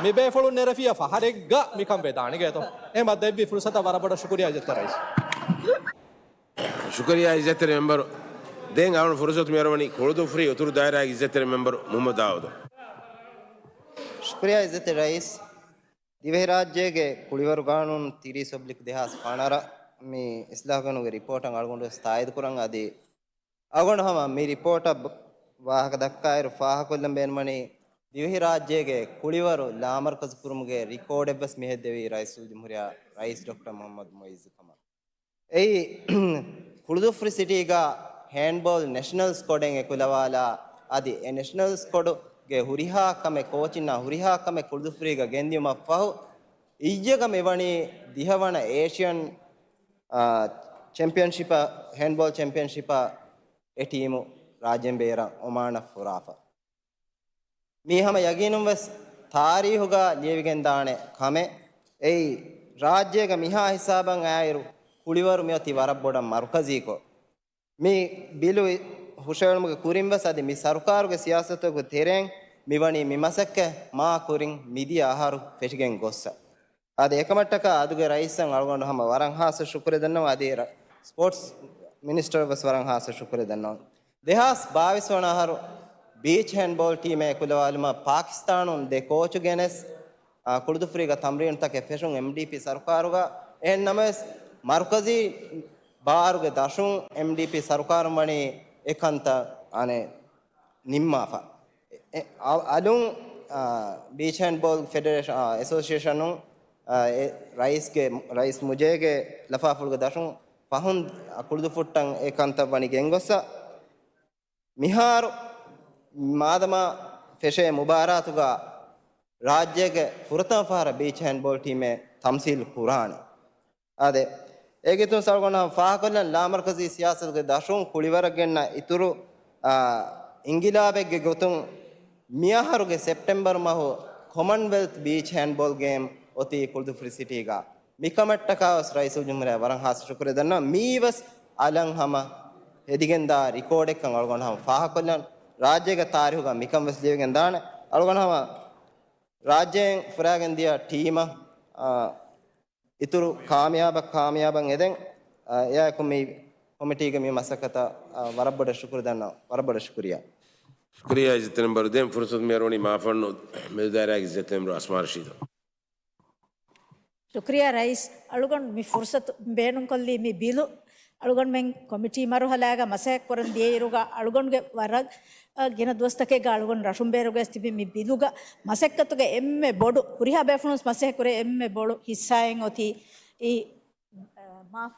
މި ބޭފުޅުން ނެރެފިޔާ ފަހަރެއްގަ މިކަން ވެދާނެ އިނގޭތޯ. އެހެމަ ދެއްވި ފުރުސަތަށް ވަރަށް ބޮޑަށް ޝުކުރިޔާ އިއްޒަތްތެރި ރައީސް. ޝުކުރިޔާ އިއްޒަތްތެރި މެމްބަރު. ދެން އަޅުން ފުރުސަތު މިއަރުވަނީ ކުޅުދުއްފުރި އުތުރު ދާއިރާގެ އިއްޒަތްތެރި މެމްބަރު މުހައްމަދު ދާއޫދު. ޝުކުރިޔާ އިއްޒަތްތެރި ރައީސް. ދިވެހިރާއްޖޭގެ ކުޅިވަރު ގާނޫނު ތިރީސް އޮބްލިކް ދެހާސް ފަނަރަ މި އިސްލާހުގެނުގެ ރިޕޯޓަށް އަޅުގަނޑު ވެސް ތާއީދު ކުރަން. އަދި އަޅުގަނޑު ހަމަ މި ރިޕޯޓަށް ވާހަކަ ދައްކާއިރު ފާހަގަކޮށްލަން ބޭނުމަނީ، ދިވެހިރާއްޖޭގެ ކުޅިވަރު ލާމަރުކަޒު ކުރުމުގެ ރިކޯޑެއްވެސް މިހެއްދެވީ ރައީސުލްޖުމްހޫރިއްޔާ ރައީސް ޑޮކްޓަރ މުޙައްމަދު މުޢިއްޒު ކަމަށް. އެއީ، ކުޅުދުއްފުރި ސިޓީގަ ހޭންޑްބޯލް ނެޝަނަލް ސްކޮޑެއް އެކުލަވާލާ، އަދި އެ ނެޝަނަލް ސްކޮޑުގެ ހުރިހާ ކަމެއް، ކޯޗިންނާ ހުރިހާ ކަމެއް ކުޅުދުއްފުރީގަ ގެންދިޔުމަށްފަހު، އިއްޔެގަ މިވަނީ ދިހަވަނަ އޭޝިއަން، އާ، ޗެމްޕިއަންޝިޕަށް، ހޭންޑްބޯލް ޗެމްޕިއަންޝިޕަށް އެ ޓީމު ރާއްޖޭން ބޭރަށް އޮމާނަށް ފުރާފަ. މީ ހަމަ ޔަގީނުން ވެސް ތާރީހުގަ ލިޔެވިގެންދާނެ ކަމެއް. އެއީ، ރާއްޖޭގަ މިހާ ހިސާބަށް އައިއިރު، ކުޅިވަރު މިއޮތީ ވަރަށް ބޮޑަށް މަރުކަޒީކޮށް. މި ބިލު ހުށައެޅުމުގެ ކުރިން ވެސް އަދި މި ސަރުކާރުގެ ސިޔާސަތުގެ ތެރެއިން މިވަނީ މި މަސައްކަތް މާ ކުރިން މިދިޔަ އަހަރު ފެށިގެން ގޮއްސަ. އާދެ، އެކަމަށްޓަކާ އަދުގެ ރައީސަށް އަޅުގަނޑު ހަމަ ވަރަށް ހާއްސަ ޝުކުރެއް ދަންނަވަން، އަދި ރަ-، ސްޕޯޓްސް މިނިސްޓަރ ވެސް ވަރަށް ހާއްސަ ޝުކުރެއް ދަންނަވަން. ދެހާސް ބާވީސް ވަނަ އަހަރު ބީޗް ހޭންޑްބޯލް ޓީމެއް އެކުލަވާލުމަށް ޕާކިސްތާނުން ދެ ކޯޗު ގެނެސް، އާ، ކުޅުދުއްފުރީގަ ތަމްރީނުތަކެއް ފެށުން އެމްޑީޕީ ސަރުކާރުގަ. އެހެން ނަމަވެސް، މަރުކަޒީ ބާރުގެ ދަށުން އެމްޑީޕީ ސަރުކާރުން ވަނީ އެ ކަންތައް، އަނެއް، ނިންމާފަ. އެ، އަ-، އަލުން، އާ، ބީޗް ހޭންޑްބޯލް ފެޑެރޭޝަން، އާ، އެސޯސިއޭޝަނުން، އާ، އެ ރައީސްގެ، ރައީސް މުޖޭގެ ލަފާފުޅުގެ ދަށުން ފަހުން ކުޅުދުއްފުއްޓަށް އެ ކަންތައް ވަނީ ގެންގޮއްސަ. މިހާރު މާދަމާ ފެށޭ މުބާރާތުގަ ރާއްޖޭގެ ފުރަތަމަ ފަހަރަށް ބީޗް ހޭންޑްބޯލް ޓީމެއް ތަމްސީލް ކުރާނެ. އާދެ، އޭގެ ތުން ސަޅުގަނޑަށް ފާހަގަކޮށްލަން ލާމަރުކަޒީ ސިޔާސަތުގެ ދަށުން ކުޅިވަރަށް ގެންނަ އިތުރު، އާ، އިންގިލާބެއްގެ ގޮތުން މިއަހަރުގެ ސެޕްޓެމްބަރު މަހު ކޮމަންވެލްތް ބީޗް ހޭންޑްބޯލް ގޭމް އޮތީ ކުޅުދުއްފުރި ސިޓީގަ. މިކަމަށްޓަކާވެސް ރައީސުލްޖުމްހޫރިއްޔާ ވަރަށް ހާއްސަ ޝުކުރެއް ދަންނަވަން. މީވެސް އަލަށް ހަމަ ހެދިގެންދާ ރިކޯޑެއްކަން އަޅުގަނޑު ހަމަ ފާހަގަކޮށްލަން. ރާއްޖޭގެ ތާރީހުގަ މިކަން ވެސް ލިޔެވިގެން ދާނެ. އަޅުގަނޑު ހަމަ ރާއްޖޭން ފުރާގެން ދިޔަ ޓީމަށް، އާ، އިތުރު ކާމިޔާބަށް، ކާމިޔާބަށް އެދެން. އާ، އެއާއެކު މި ކޮމިޓީގެ މި މަސައްކަތަށް، އާ، ވަރަށް ބޮޑަށް ޝުކުރު ދަންނަވަން. ވަރަށް ބޮޑަށް ޝުކުރިއްޔާ. ޝުކުރިއްޔާ އިއްޒަތްތެރި މެމްބަރު. ދެން ފުރުސަތު މި އަރުވަނީ މާފަންނު މެދުދާއިރާގެ އިއްޒަތްތެރި މެމްބަރު އަސްމާ ރަޝީދަށް. ޝުކުރިއްޔާ ރައީސް، އަޅުގަނޑު މި ފުރުސަތު ބޭނުންކޮށްލީ މި ބިލު އަޅުގަނޑުމެން ކޮމިޓީ މަރުހަލާގަ މަސައްކަތް ކުރަން ދިޔައިރުގަ އަޅުގަނޑުގެ ވަރަށް، އަ، ގިނަ ދުވަސްތަކެއްގަ އަޅުގަނޑު ރަށުން ބޭރުގަ ތިބި މި ބިލުގަ މަސައްކަތުގެ އެންމެ ބޮޑު، ހުރިހާ ބޭފުޅުން މަސައްކަތް ކުރޭ އެންމެ ބޮޑު ހިއްސާއެއް އޮތީ އީ، އަ، މާ-،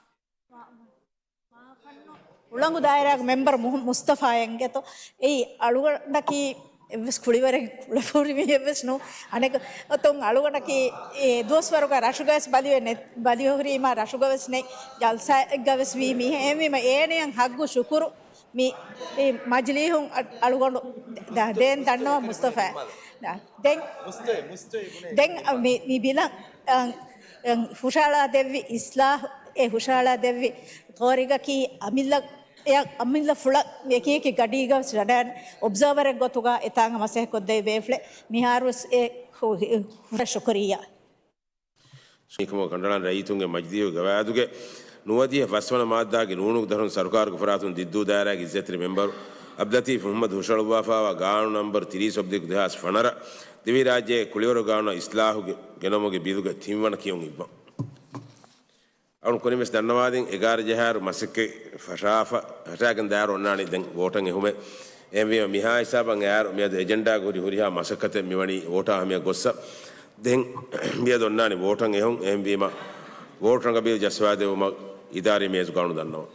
މާ-، ހުޅަނގު ދާއިރާގެ މެމްބަރު މުހު-، މުސްތަފާއެއްގެތޯ. އެއީ އަޅުގަނޑަކީ އެއްވެސް ކުޅިވަރެއް ކުޅަފޫރި މީހެއްވެސް ނޫން. އަނެކަ އޮތުން އަޅުގަނޑަކީ އެ ދުވަސްވަރުގަ ރަށުގަވެސް ބަލިވެ ނެ-، ބަލިވެ ހުރީމާ ރަށުގަވެސް ނެތް، ޖަލްސާއެއްގަވެސް ވީ މީހެއް. އެހެންވީމަ އޭނަޔަށް ހައްގު ޝުކުރު މި، މި މަޖިލީހުން އަ-، އަޅުގަނޑު ދ-، ދޭން ދަންނަވަން މުސްތަފާ. ދ-، ދެން، ދެން މި، މި ބިލަށް، އަ، އަ، ހުށަހަޅާ ދެއްވި އިސްލާހު، އެ ހުށަހަޅާ ދެއްވި ތޯރިގަކީ އަމިއްލަ އެ އަމިއްލަ ފުޅަށް އެކި އެކި ގަޑީގަ ވެސް ވަޑައިގެން އޮބްޒާވަރެއް ގޮތުގަ އެތާނގަ މަސައްކަތް ކޮށްދެވި ބޭފުޅެއް. މިހާރު ވެސް އެ ހު-، ހު-، ހުރަ ޝުކުރިއްޔާ. މިކަމަށް ކަނޑައަޅާ ރައްޔިތުންގެ މަޖިލީހުގެ ގަވާއިދުގެ ނުވަދިހަ ފަސްވަނަ މާއްދާގެ ނޫނުގެ ދަށުން ސަރުކާރުގެ ފަރާތުން ދިއްދޫ ދާއިރާގެ އިއްޒަތްތެރި މެމްބަރު އަބްލަތީފް މުހައްމަދު ހުށަހަޅުއްވާފައިވާ ގާނޫނު ނަންބަރު ތިރީސް އޮބްލިކް ދެހާސް ފަނަރަ، ދިވެހިރާއްޖޭގެ ކުޅިވަރު ގާނޫނާ އިސްލާހުގެ ގެނައުމުގެ ބިލުގެ ތިންވަނަ ކިޔުން އިއްވަން. އަޅުން ކުރިން ވެސް ދަންނަވާދިން، އެގާރަ ޖަހާއިރު މަސައްކަތް ފަށާފަ، ފަށާގެން ދާއިރު އޮންނާނީ ދެން ވޯޓަށް އެހުމެއް. އެހެންވީމަ މިހާ ހިސާބަށް އައިއިރު މިއަދު އެޖެންޑާގަ ހުރި ހުރިހާ މަސައްކަތެއް މިވަނީ ވޯޓާ ހަމަޔަށް ގޮއްސަ. ދެން މިއަދު އޮންނާނީ ވޯޓަށް އެހުން. އެހެންވީމަ ވޯޓް ރަނގަބީލު ޖައްސަވާދެއްވުމަށް އިދާރީ މޭޒު ގާނޫނު ދަންނަވަން.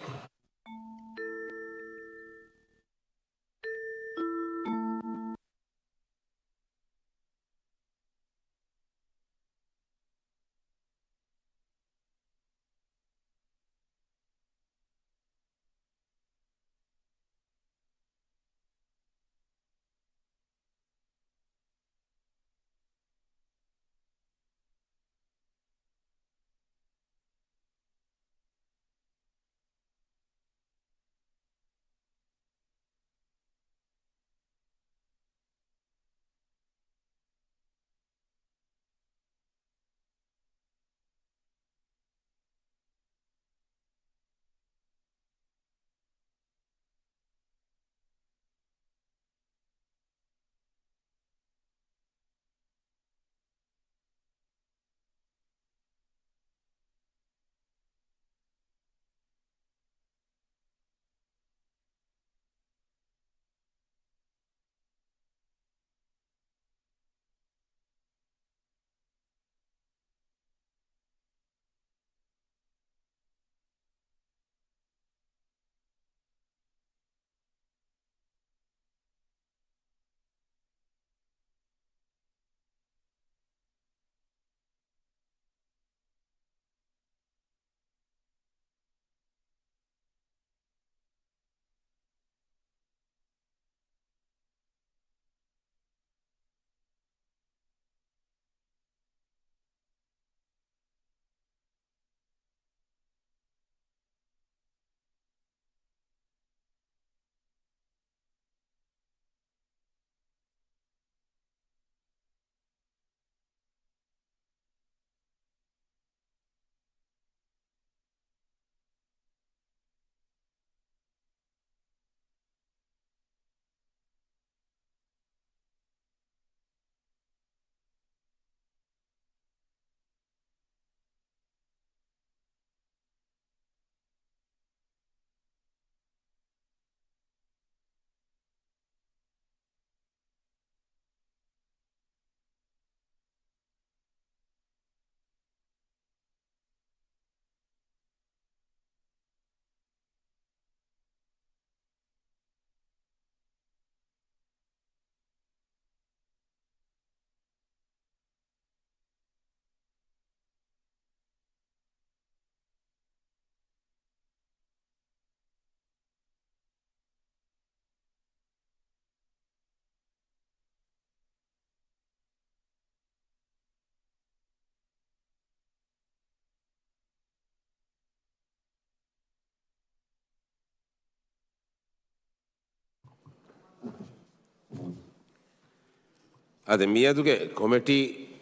އަދި މިއަދުގެ ކޮމިޓީ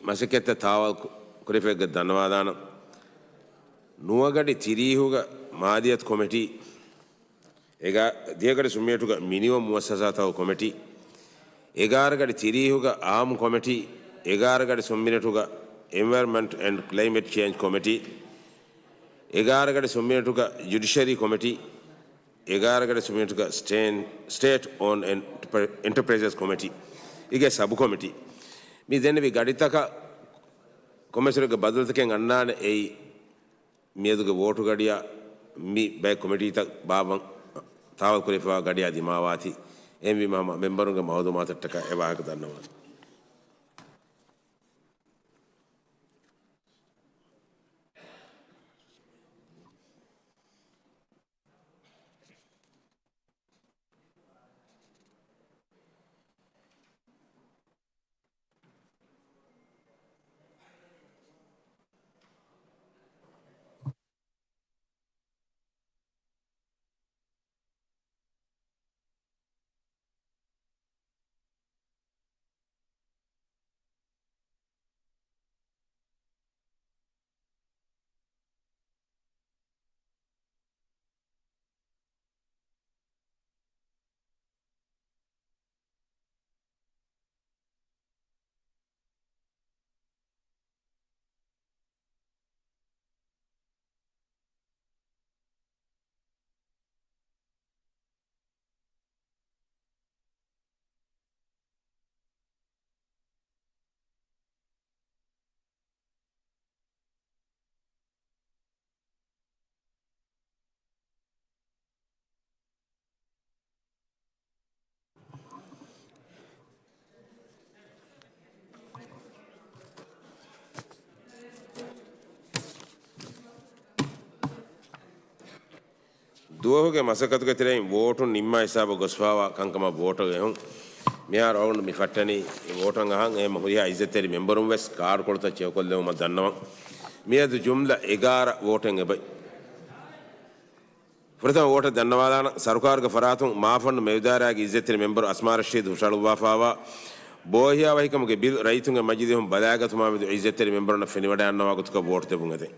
މަސައްކަތްތައް ތާވަލް ކު-، ކުރެފައިގަ ދަންނަވާލާނަން. ނުވަ ގަޑި ތިރީހުގަ މާލިޔަތު ކޮމިޓީ، އެގާ-، ދިހަ ގަޑި ސުންމިނެޓުގަ މިނިވަން މުއައްސަސާތަކުގެ ކޮމިޓީ، އެގާރަ ގަޑި ތިރީހުގަ އާއްމު ކޮމިޓީ، އެގާރަ ގަޑި ސުންމިނެޓުގަ އެންވަޔަރަންމަންޓް އެންޑް ކްލައިމެޓް ޗޭންޖް ކޮމިޓީ، އެގާރަ ގަޑި ސުންމިނެޓުގަ ޖުޑިޝަރީ ކޮމިޓީ، އެގާރަ ގަޑި ސުންމިނެޓުގަ ސްޓޭން-، ސްޓޭޓް އޯންޑް އެންޓަޕް-، އެންޓަޕްރައިޒަސް ކޮމިޓީ އިގެ ސަބު ކޮމިޓީ. މި ދެންނެވި ގަޑިތަކަށް ކޮމެސަރުގެ ބަދަލުތަކެއް އަންނާނެ. އެއީ މިއަދުގެ ވޯޓު ގަޑިއަށް މި ބައެއް ކޮމިޓީތައް ބާއްވަން ތާވަލް ކުރެފައިވާ ގަޑިއާ ދިމާވާތީ. އެހެންވީމަ ހަމަ މެމްބަރުންގެ މައުލޫމާތަށްޓަކާ އެ ވާހަކަ ދަންނަވާނެ. ދުވަހުގެ މަސައްކަތުގެ ތެރެއިން ވޯޓުން ނިންމާ ހިސާބަށް ގޮސްފާވާ ކަންކަމަށް ވޯޓަށް އެހުން. މިހާރު އަޅުގަނޑު މި ފައްޓަނީ ވޯޓަށް އަހަން. އެހެން ހުރިހާ އިއްޒަތްތެރި މެމްބަރުން ވެސް ކާޑުކޮޅުތައް ޗެކްކޮށްލެވުމަށް ދަންނަވަން. މިއަދު ޖުމްލަ އެގާރަ ވޯޓެއް އެބައި. ފުރަތަމަ ވޯޓަށް ދަންނަވާލާނަން. ސަރުކާރުގެ ފަރާތުން މާފަންނު މެވިދާރާގެ އިއްޒަތްތެރި މެމްބަރު އަސްމާ ރަޝީދު ހުށަހަޅުއްވާފާވާ ބޯހިޔާވަހިކަމުގެ ބިލް ރައްޔިތުންގެ މަޖިލީހުން ބަލާގަތުމާމެދު އިއްޒަތްތެރި މެމްބަރުންނަށް ފެނިވަޑައިގަންނަވާ ގޮތަކަށް ވޯޓު ދެއްވުން އެދެން.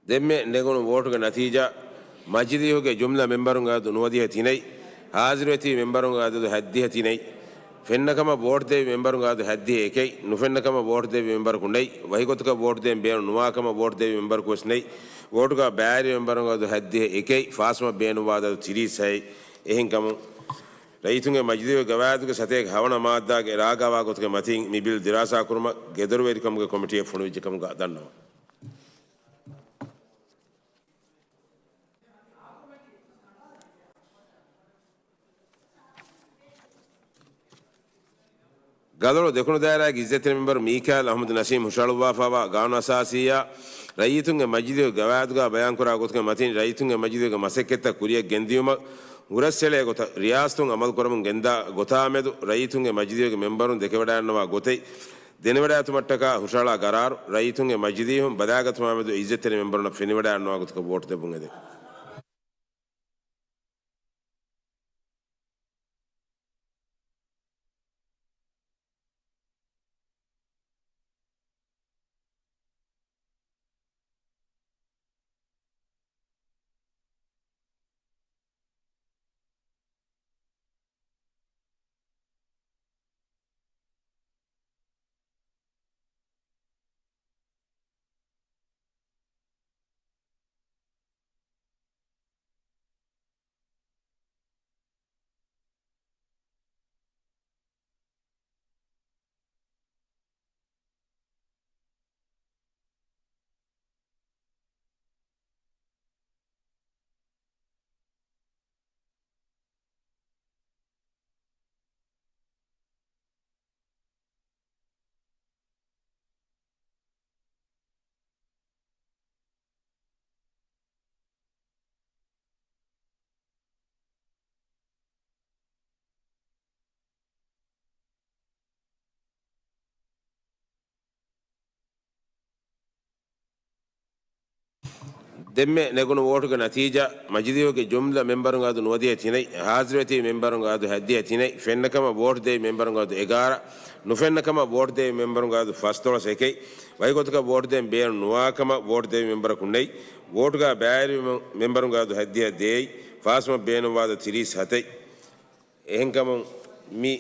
ދެންމެ ނެގުނު ވޯޓުގެ ނަތީޖާ، މަޖިލީހުގެ ޖުމްލަ މެމްބަރުންގެ އަދަދު ނުވަދިހަ ތިނެއް، ހާޒިރުވެތި މެމްބަރުންގެ އަދަދު ހަތްދިހަ ތިނެއް، ފެންނަކަމަށް ވޯޓްދެއްވި މެމްބަރުންގެ އަދަދު ހަތްދިހަ އެކެއް، ނުފެންނަކަމަށް ވޯޓްދެއްވި މެމްބަރަކު ނެތް، ވަކިގޮތަކަށް ވޯޓްދޭން ބޭނުން ނުވާކަމަށް ވޯޓްދެއްވި މެމްބަރަކު ވެސް ނެތް، ވޯޓުގަ ބައިވެރި މެމްބަރުންގެ އަދަދު ހަތްދިހަ އެކެއް، ފާސްވުމަށް ބޭނުންވާ އަދަދު ތިރީސް ހައެއް. އެހެންކަމުން، ރައްޔިތުންގެ މަޖިލީހުގެ ގަވާއިދުގެ ސަތޭކަ ހަވަނަ މާއްދާގެ ރާގާވާ ގޮތުގެ މަތީން މި ބިލް ދިރާސާކުރުމަށް ގެދޮރުވެރިކަމުގެ ކޮމިޓީއެއް ފޮނުވިއްޖެ ކަމުގަ ދަންނަވަން. ގަލޮޅު ދެކުނު ދާއިރާގެ އިއްޒަތްތެރި މެމްބަރު މީކާއިލް އަޙްމަދު ނަސީމް ހުށަހަޅުއްވާފާވާ ގާނޫނުއަސާސީއާ ރައްޔިތުންގެ މަޖިލީހުގެ ގަވާއިދުގާ ބަޔާންކުރާ ގޮތުގެ މަތިން ރައްޔިތުންގެ މަޖިލީހުގެ މަސައްކަތްތައް ކުރިއަށް ގެންދިޔުމަށް ހުރަސްއެޅޭ ގޮތަށް ރިޔާސަތުން އަމަލުކުރަމުން ގެންދާ ގޮތާމެދު ރައްޔިތުންގެ މަޖިލީހުގެ މެމްބަރުން ދެކެވަޑައިގަންނަވާ ގޮތެއް ދެނެވަޑައިގަތުމަށްޓަކާ ހުށަހަޅާ ގަރާރު ރައްޔިތުންގެ މަޖިލީހުން ބަލާގަތުމާމެދު އިއްޒަތްތެރި މެމްބަރުންނަށް ފެނިވަޑައިގަންނަވާ ގޮތަކަށް ވޯޓު ދެއްވުން އެދެން. ދެންމެ ނެގުނު ވޯޓުގެ ނަތީޖާ، މަޖިލީހުގެ ޖުމްލަ މެމްބަރުންގެ އަދު ނުވަދިހަ ތިނެއް، ހާޒިރުވެތިބި މެމްބަރުންގެ އަދު ހަތްދިހަ ތިނެއް، ފެންނަކަމަށް ވޯޓު ދެވި މެމްބަރުންގެ އަދު އެގާރަ، ނުފެންނަކަމަށް ވޯޓު ދެވި މެމްބަރުންގެ އަދު ފަސްދޮޅަސް އެކެއް، ވަކިގޮތަކަށް ވޯޓު ދޭން ބޭނުން ނުވާކަމަށް ވޯޓު ދެވި މެމްބަރަކު ނެތް، ވޯޓުގަ ބައިވެރި މެމްބަރުންގެ އަދު ހަތްދިހަ ދޭއް، ފާސްވުމަށް ބޭނުންވާ އަދު ތިރީސް ހަތެއް. އެހެންކަމުން މި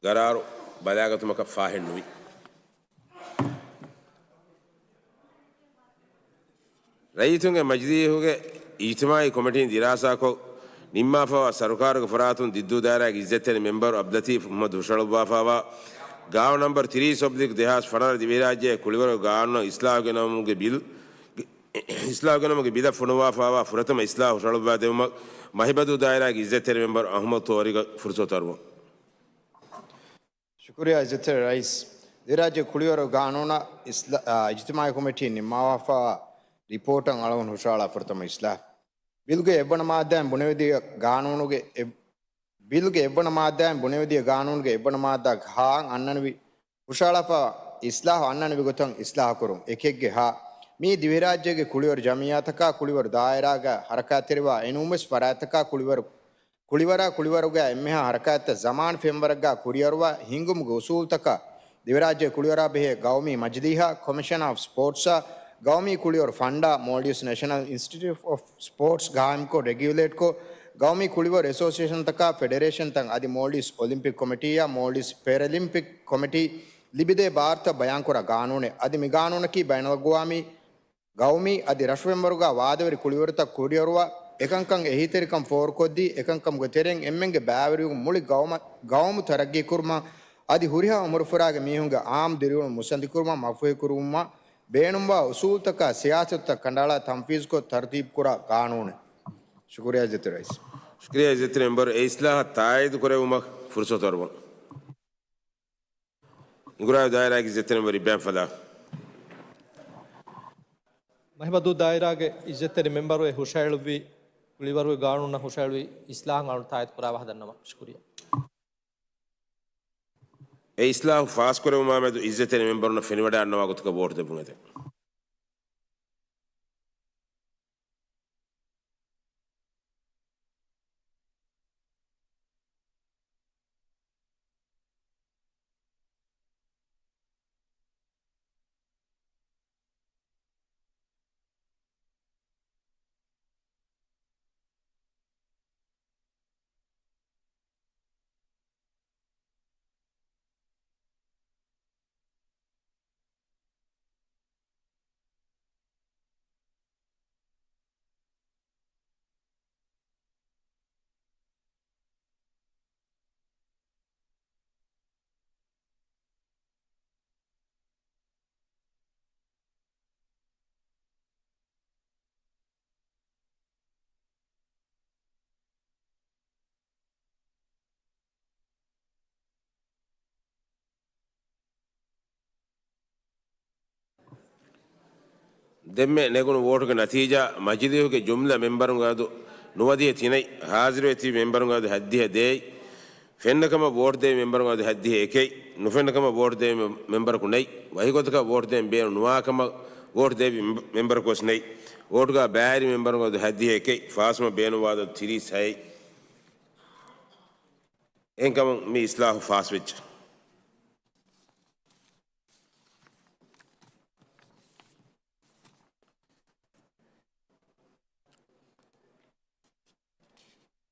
ގަރާރު ބަލާގަތުމަކަށް ފާހެއް ނުވި. ރައްޔިތުންގެ މަޖިލީހުގެ އިޖްތިމާއީ ކޮމިޓީން ދިރާސާކޮށް ނިންމާފައިވާ ސަރުކާރުގެ ފަރާތުން ދިއްދޫ ދާއިރާގެ އިއްޒަތްތެރި މެމްބަރު އަބްލަތީފް މުހައްމަދު ހުށަހަޅުއްވާފައިވާ ގާނޫނު ނަންބަރު ތިރީސް އޮބްލިކް ދެހާސް ފަނަރަ ދިވެހިރާއްޖޭގެ ކުޅިވަރު ގާނޫނަށް އިސްލާހު ގެނައުމުގެ ބިލް، އިސްލާހު ގެނައުމުގެ ބިލަށް ފޮނުވާފައިވާ ފުރަތަމަ އިސްލާހު ހުށަހަޅުއްވާ ދެވުމަށް މަހިބަދޫ ދާއިރާގެ އިއްޒަތްތެރި މެމްބަރު އަހުމަދު ތޯރިގަށް ފުރުސަތު އަރުވަން. ޝުކުރިއްޔާ އިއްޒަތްތެރި ރައީސް. ދިވެހިރާއްޖޭގެ ކުޅިވަރު ގާނޫނަށް އިސްލާ-، އާ، އިޖްތިމާއީ ކޮމިޓީން ނިންމާފައިވާ ރިޕޯޓަށް އަޅުގަނޑު ހުށަހަޅާ ފުރަތަމަ އިސްލާހު. ބިލްގެ އެއްވަނަ މާއްދާއިން ބުނެވިދިޔަ ގާނޫނުގެ އެއް-، ބިލްގެ އެއްވަނަ މާއްދާއިން ބުނެވިދިޔަ ގާނޫނުގެ އެއްވަނަ މާއްދާ ހާއަށް އަންނަނިވި ހުށަހަޅާފަ އިސްލާހު އަންނަނިވި ގޮތަށް އިސްލާހުކުރުން. އެކެއްގެ ހަ. މީ ދިވެހިރާއްޖޭގެ ކުޅިވަރު ޖަމިއްޔާތަކާ ކުޅިވަރު ދާއިރާގަ ހަރަކާތްތެރިވާ އެނޫންވެސް ފަރާތްތަކާ ކުޅިވަރު، ކުޅިވަރާ ކުޅިވަރުގަ އެންމެހާ ހަރަކާތްތައް ޒަމާން ފެންވަރަށްގަ ކުރިއަރުވާ ހިންގުމުގެ އުސޫލުތަކާ ދިވެހިރާއްޖޭގެ ކުޅިވަރާ ބެހޭ ގައުމީ މަޖިލީހާ، ކޮމިޝަން އޮފް ސްޕޯޓްސްއާ، ގައުމީ ކުޅިވަރު ފަންޑާ، މޯލްޑިވްސް ނޭޝަނަލް އިންސްޓިޓިއުޓް އޮފް ސްޕޯޓްސް ގާއިމްކޮށް ރެގިއުލޭޓްކޮށް، ގައުމީ ކުޅިވަރު އެސޯސިއޭޝަންތަކާ ފެޑެރޭޝަންތައް އަދި މޯލްޑިވްސް އޮލިމްޕިކް ކޮމިޓީއާ މޯލްޑިވްސް ޕެރަލިމްޕިކް ކޮމިޓީ ލިބިދޭ ބާރުތައް ބަޔާންކުރާ ގާނޫނެއް. އަދި މި ގާނޫނަކީ ބައިނަލްއަގުވާމީ، ގައުމީ އަދި ރަށުފެންވަރުގަ ވާދަވެރި ކުޅިވަރުތައް ކުރިއަރުވާ އެކަންކަން އެހީތެރިކަން ފޯރުކޮށްދީ، އެކަންކަމުގެ ތެރެއިން އެންމެންގެ ބައިވެރިވުން މުޅި ގައުމަށް، ގައުމު ތަރައްގީކުރުމަށް އަދި ހުރިހާ އުމުރުފުރާގެ މީހުންގެ އާއްމު ދިރިއުޅުން މުއްސަނދިކުރުމަށް މަފްހުރިކުރުމަށް ބޭނުންވާ އުސޫލުތަކާ ސިޔާސަތުތައް ކަނޑައަޅާ ތަންފީޒުކޮށް ތަރުތީބުކުރާ ގާނޫނެއް. ޝުކުރިއްޔާ އިއްޒަތްތެރި ރައީސް. ޝުކުރިއްޔާ އިއްޒަތްތެރި މެމްބަރު، އެ އިސްލާހަށް ތާއީދު ކުރެވުމަށް ފުރުސަތު އަރުވަން. އިނގުރާ ދާއިރާގެ އިއްޒަތްތެރި މެމްބަރު އިބްރާހިމް ފަލާ. މަހިބަދޫ ދާއިރާގެ އިއްޒަތްތެރި މެމްބަރު އެ ހުށަހެޅުއްވި، ކުޅިވަރުގެ ގާނޫނަށް ހުށަހެޅުވި އިސްލާހަށް އަޅުން ތާއީދު ކުރާ ވާހަކަ ދަންނަވަން. ޝުކުރިއްޔާ. އެ އިސްލާހު ފާސްކުރެވުމާމެދު އިއްޒަތްތެރި މެމްބަރުންނަށް ފެނިވަޑައިގަންނަވާ ގޮތަކަށް ވޯޓު ދެއްވުން އެދެން. ދެންމެ ނެގުނު ވޯޓުގެ ނަތީޖާ، މަޖިލީހުގެ ޖުމްލަ މެމްބަރުންގެ އަދު ނުވަދިހަ ތިނެއް، ހާޒިރުވެ ތިބި މެމްބަރުންގެ އަދު ހަތްދިހަ ދޭއް، ފެންނަކަމަށް ވޯޓު ދެވި މެމްބަރުންގެ އަދު ހަތްދިހަ އެކެއް، ނުފެންނަކަމަށް ވޯޓު ދެވި މެ-، މެމްބަރަކު ނެތް، ވަކިގޮތަކަށް ވޯޓު ދޭން ބޭނުން ނުވާކަމަށް ވޯޓު ދެވި މެ-، މެމްބަރަކު ވެސް ނެތް، ވޯޓުގަ ބައިވެރި މެމްބަރުންގެ އަދު ހަތްދިހަ އެކެއް، ފާސްވުމަށް ބޭނުންވާ އަދު ތިރީސް ހައެއް. އެހެންކަމުން މި އިސްލާހު ފާސްވެއްޖެ.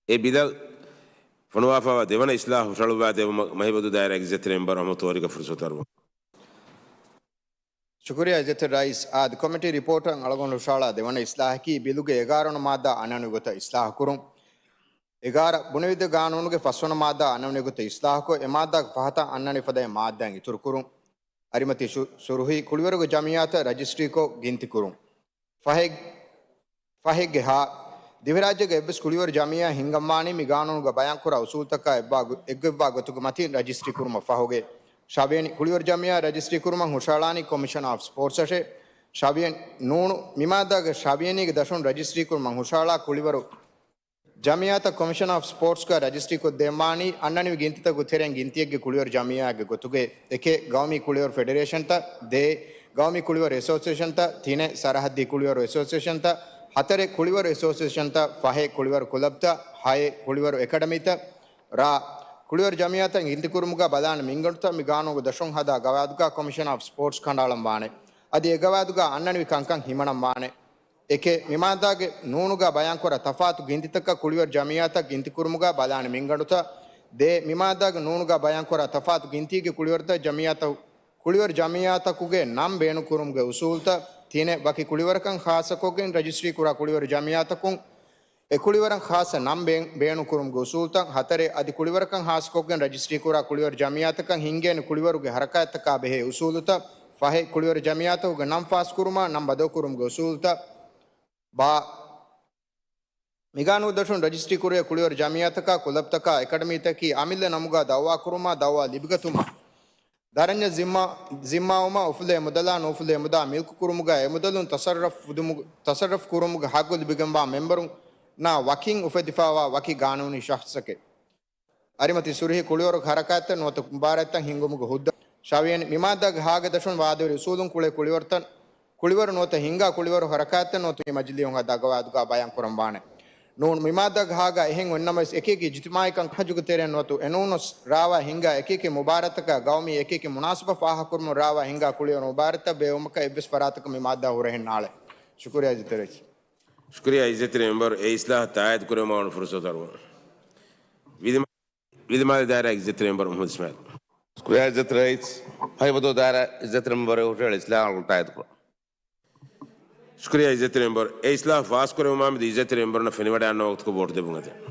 އެ ބިލަށް ފޮނުވާފައިވާ ދެވަނަ އިސްލާހު ހުށަހަޅުއްވާ ދެވުމަށް މަހިބަދޫ ދާއިރާގެ އިއްޒަތްތެރި މެމްބަރު އަހްމަދު ތޯރިގަ ފުރުސަތު އަރުވަން. ޝުކުރިއްޔާ އިއްޒަތްތެރި ރައީސް. އާދެ، ކޮމިޓީ ރިޕޯޓަށް އަޅުގަނޑު ހުށަހަޅާ ދެވަނަ އިސްލާހަކީ ބިލުގެ އެގާރަ ވަނަ މާއްދާ އަންނަނިވި ގޮތަށް އިސްލާހު ކުރުން. އެގާރަ ބުނެވިދިޔަ ގާނޫނުގެ ފަސްވަނަ މާއްދާ އަންނަނިވި ގޮތަށް އިސްލާހުކޮށް، އެ މާއްދާގެ ފަހަތަށް އަންނަނިވި ފަދައިން މާއްދާއިން އިތުރުކުރުން. އަރިމަތި ޝު-، ޝުރުހީ ކުޅިވަރުގެ ޖަމިއްޔާތައް ރަޖިސްޓްރީކޮށް ގިންތިކުރުން. ފަހެއް-، ފަހެއްގެ ހާ. ދިވެހިރާއްޖޭގެ އެއްވެސް ކުޅިވަރު ޖަމިއްޔާ ހިންގަންވާނީ މި ގާނޫނުގަ ބަޔާންކުރާ އުސޫލުތަކާ އެއްވާ ގޮ-، އެއްގޮތްވާ ގޮތުގެ މަތިން ރަޖިސްޓްރީ ކުރުމަށް ފަހުގެ. ޝަވިޔަނި ކުޅިވަރު ޖަމިއްޔާ ރަޖިސްޓްރީ ކުރުމަށް ހުށަހަޅާނީ ކޮމިޝަން އޮފް ސްޕޯޓްސްއަށެ. ޝަވިޔަނި ނޫނު، މި މާއްދާގެ ޝަވިޔަނީގެ ދަށުން ރަޖިސްޓްރީ ކުރުމަށް ހުށަހަޅާ ކުޅިވަރު ޖަމިއްޔާތައް ކޮމިޝަން އޮފް ސްޕޯޓްސްގަ ރަޖިސްޓްރީކޮށްދޭންވާނީ އަންނަނިވި ގިންތިތަކުގެ ތެރެއިން ގިންތިއެއްގެ ކުޅިވަރު ޖަމިއްޔާއެއްގެ ގޮތުގައި. އެކެއް، ގައުމީ ކުޅިވަރު ފެޑެރޭޝަންތައް. ދޭއް، ގައުމީ ކުޅިވަރު އެސޯސިއޭޝަންތައް، ތިނެއް ސަރަހައްދީ ކުޅިވަރު އެސޯސިއޭޝަންތައް، ހަތަރެއް ކުޅިވަރު އެސޯސިއޭޝަންތައް، ފަހެއް ކުޅިވަރު ކުލަބްތައް، ހައެއް ކުޅިވަރު އެކަޑަމީތައް، ރ. ކުޅިވަރު ޖަމިއްޔާތައް ގިންތިކުރުމުގަ ބަލާނެ މިންގަނޑުތައް މި ގާނޫނުގެ ދަށުން ހަދާ ގަވާއިދުގަ ކޮމިޝަނާ އޮފް ސްޕޯޓްސް ކަނޑައަޅަން ވާނެ. އަދި އެ ގަވާއިދުގަ އަންނަނިވި ކަންކަން ހިމަނަން ވާނެ. އެކެއް، މި މާއްދާގެ ނޫނުގަ ބަޔާންކުރާ ތަފާތު ގިންތިތަކަށް ކުޅިވަރު ޖަމިއްޔާތައް ގިންތިކުރުމުގަ ބަލާނެ މިންގަނޑުތައް. ދޭއް، މި މާއްދާގެ ނޫނުގަ ބަޔާންކުރާ ތަފާތު ގިންތީގެ ކުޅިވަރުތައް ޖަމިއްޔާތައް، ކުޅިވަރު ޖަމިއްޔާތަކުގެ ނަން ބޭނުންކުރުމުގެ އުސޫލުތައް. ތިނެއް، ވަކި ކުޅިވަރަކަށް ޚާއްޞަކޮށްގެން ރަޖިސްޓްރީކުރާ ކުޅިވަރު ޖަމިއްޔާތަކުން އެ ކުޅިވަރަށް ޚާއްޞަ ނަން ބޭ-، ބޭނުންކުރުމުގެ އުސޫލުތައް. ހަތަރެއް، އަދި ކުޅިވަރަކަށް ޚާއްޞަކޮށްގެން ރަޖިސްޓްރީކުރާ ކުޅިވަރު ޖަމިއްޔާތަކަށް ހިންގޭނެ ކުޅިވަރުގެ ހަރަކާތްތަކާ ބެހޭ އުސޫލުތައް. ފަހެއް، ކުޅިވަރު ޖަމިއްޔާތަކުގެ ނަން ފާސްކުރުމާ ނަން ބަދަލުކުރުމުގެ އުސޫލުތައް. ބާ، މިގާނޫނު ދަށުން ރަޖިސްޓްރީ ކުރެވޭ ކުޅިވަރު ޖަމިއްޔާތަކާ، ކުލަބްތަކާ، އެކަޑަމީތަކީ އަމިއްލަ ނަމުގަ ދައުވާ ކުރުމާ، ދައުވާ ލިބިގަތުމާ، ދަރަންޏަށް ޒިންމާ، ޒިންމާވުމާ، އުފުލޭ މުދަލާ ނުއުފުލޭ މުދާ މިލްކު ކުރުމުގަ އެ މުދަލުން ތަސައްރަފް ފުދުމުގަ، ތަސައްރަފް ކުރުމުގެ ހައްގު ލިބިގެންވާ މެމްބަރުންނާ ވަކިން އުފެދިފައިވާ ވަކި ގާނޫނީ ޝަޚްޞަކެއް. އަރިމަތި ސުރުހި ކުޅިވަރުގެ ހަރަކާތްތައް ނުވަތަ މުބާރާތްތައް ހިންގުމުގެ ހުއްދަ. ޝަވިޔަނި، މި މާއްދާގެ ހާގެ ދަށުން ވާދަވެރި އުސޫލުން ކުޅޭ ކުޅިވަރުތައް، ކުޅިވަރު ނުވަތަ ހިންގާ ކުޅިވަރު ހަރަކާތްތައް ނުވަތަ މި މަޖިލީހުން ހަދާ ގަވާއިދުގަ ބަޔާން ކުރަން ވާނެ. ނޫން، މި މާއްދާގެ ހާގަ އެހެން އޮތްނަމަވެސް، އެކިއެކި އިޖްތިމާޢީ ކަންކަން ހައްޖުގެ ތެރެއިން ނުވަތަ އެނޫނަސް ރާވާ ހިންގާ އެކިއެކި މުބާރާތަކާ ގައުމީ އެކިއެކި މުނާސަބަ ފާހަގަކުރުމުން ރާވާ ހިންގާ ކުޅިވަރު މުބާރާތްތައް ބޭއްވުމަކަށް އެއްވެސް ފަރާތަކަށް މި މާއްދާ ހުރަހެއް ނާޅެ. ޝުކުރިއްޔާ އިއްޒަތްތެރި ރައީސް. ޝުކުރިއްޔާ އިއްޒަތްތެރި މެމްބަރު، އެ އިސްލާހަށް ތާއީދު ކުރެވުމަށް ވަން ފުރުސަތު އަރުވަން. ވިލި-، ވިލިމާލެ ދާއިރާގެ އިއްޒަތްތެރި މެމްބަރު މުޙައްމަދު އިސްމާޢީލް. ޝުކުރިއްޔާ އިއްޒަތްތެރި ރައީސް. މައިބަދޫ ދާއިރާ އިއްޒަތްތެރި މެމްބަރު ހުށަހެޅި އިސްލާހަށް ތާއީދު ކުރަން. ޝުކުރިއްޔާ އިއްޒަތްތެރި މެމްބަރު، އެ އިސްލާހަށް ފާސްކުރެވުމާ މެދު އިއްޒަތްތެރި މެމްބަރުންނަށް ފެނިވަޑައިގަންނަވާ ވަގުތަކަށް ވޯޓު ދެއްވުން އެދެން.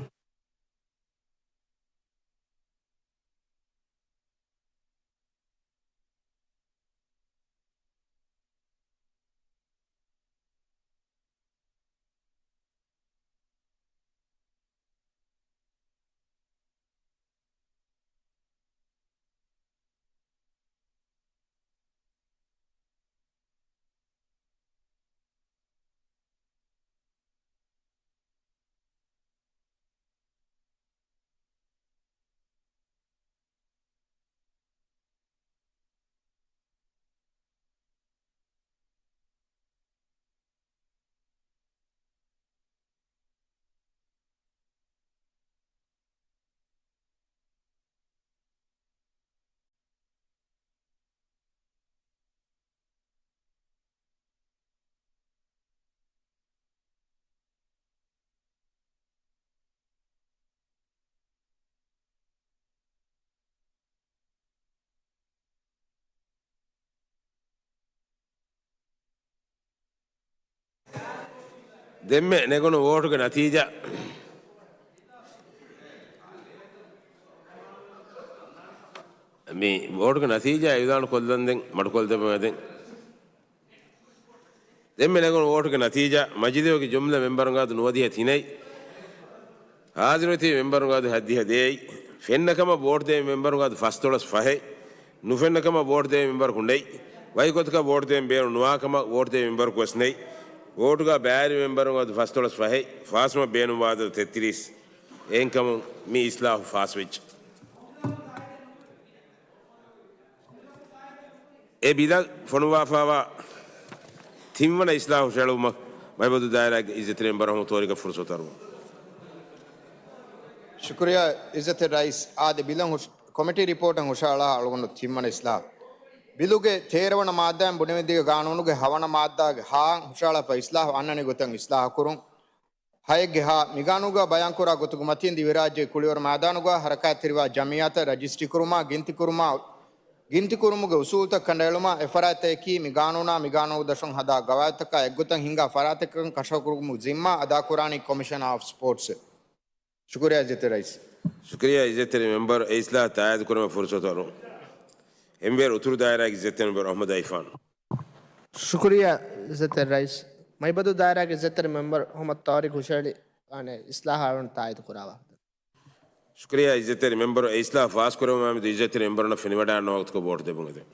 ދެންމެ ނެގުނު ވޯޓުގެ ނަތީޖާ، މި ވޯޓުގެ ނަތީޖާ އިޢުލާނު ކޮށްލަން ދެން މަޑުކޮށްދެއްވަމޭ ދެން. ދެންމެ ނެގުނު ވޯޓުގެ ނަތީޖާ، މަޖިލީހުގެ ޖުމްލަ މެމްބަރުންގެ އަދަދު ނުވަދިހަ ތިނެއް، ހާޒިރުވެތިބި މެމްބަރުންގެ އަދަދު ހަތްދިހަ ދޭއް، ފެންނަ ކަމަށް ވޯޓު ދޭ މެމްބަރުންގެ އަދަދު ފަސްދޮޅަސް ފަހެއް، ނުފެންނަ ކަމަށް ވޯޓު ދޭ މެމްބަރު ކުޑައި، ވަކިގޮތަކަށް ވޯޓު ދޭން ބޭނުން ނުވާ ކަމަށް ވޯޓު ދޭ މެމްބަރަކު ވެސް ނެތް. ވޯޓުގަ ބައިވެރި މެމްބަރުންގެ އަދަދު ފަސްދޮޅަސް ފަހެއް، ފާސްވުމަށް ބޭނުންވާ އަދަދު ތެއްތިރީސް. އެހެންކަމުން މި އިސްލާހު ފާސްވެއްޖެ. އެ ބިލަށް ފޮނުވާފައިވާ ތިންވަނަ އިސްލާހު ހުށަހެޅުމަށް މައިބަދޫ ދާއިރާގެ އިއްޒަތްތެރި މެމްބަރު އަހުމަދު ތޯރިކަށް ފުރުސަތު އަރުވަން. ޝުކުރިއްޔާ އިއްޒަތްތެރި ރައީސް. އާދެ، ބިލަށް ހުށ-، ކޮމިޓީ ރިޕޯޓަށް ހުށަހަޅާ އަޅުގަނޑު ތިންވަނަ އިސްލާހު. ބިލުގެ ތޭރަވަނަ މާއްދާއިން ބުނެވިދިޔަ ގާނޫނުގެ ހަވަނަ މާއްދާގެ ހާއަށް ހުށަހަޅާފަ އިސްލާހު އަންނަނި ގޮތަށް އިސްލާހު ކުރުން. ހައެއްގެ ހާ، މިގާނޫނުގަ ބަޔާންކުރާ ގޮތުގެ މަތީން ދިވެހިރާއްޖޭގެ ކުޅިވަރު މައިދާނުގަ ހަރަކާތްތެރިވާ ޖަމިއްޔާތައް ރަޖިސްޓްރީކުރުމާ، ގިންތިކުރުމާ، ގިންތިކުރުމުގެ އުސޫލުތައް ކަނޑައެޅުމާ، އެފަރާތްތަކަކީ މިގާނޫނާ މިގާނޫނުގެ ދަށުން ހަދާ ގަވާއިދުތަކާ އެއްގޮތަށް ހިންގާ ފަރާތްތަކަކަށް ކަށަވަރުކުރުމުގެ ޒިންމާ އަދާކުރާނީ ކޮމިޝަނާ އޮފް ސްޕޯޓްސް. ޝުކުރިއްޔާ އިއްޒަތްތެރި ރައީސް. ޝުކުރިއްޔާ އިއްޒަތްތެރި މެމްބަރު، އެ އިސްލާހަށް ތާއީދު ކުރުމަށް ފުރުސަތު އަރުވަން. އެންވޭރު އުތުރު ދާއިރާގެ އިއްޒަތްތެރި މެމްބަރު އަހްމަދު އައިފާން. ޝުކުރިއްޔާ އިއްޒަތްތެރި ރައީސް. މައިބަދޫ ދާއިރާގެ އިއްޒަތްތެރި މެމްބަރު އަހުމަދު ތާރިޤް ހުށަހެޅި ވާނެ އިސްލާހާ ތާއީދު ކުރާ ވާހަކަ. ޝުކުރިއްޔާ އިއްޒަތްތެރި މެމްބަރު، އެ އިސްލާހު ފާސްކުރެވުމާމެދު އިއްޒަތްތެރި މެމްބަރުންނަށް ފެނިވަޑައިގަންނަވާ ވަގުތަކަށް ވޯޓު ދެއްވުން އެދެން.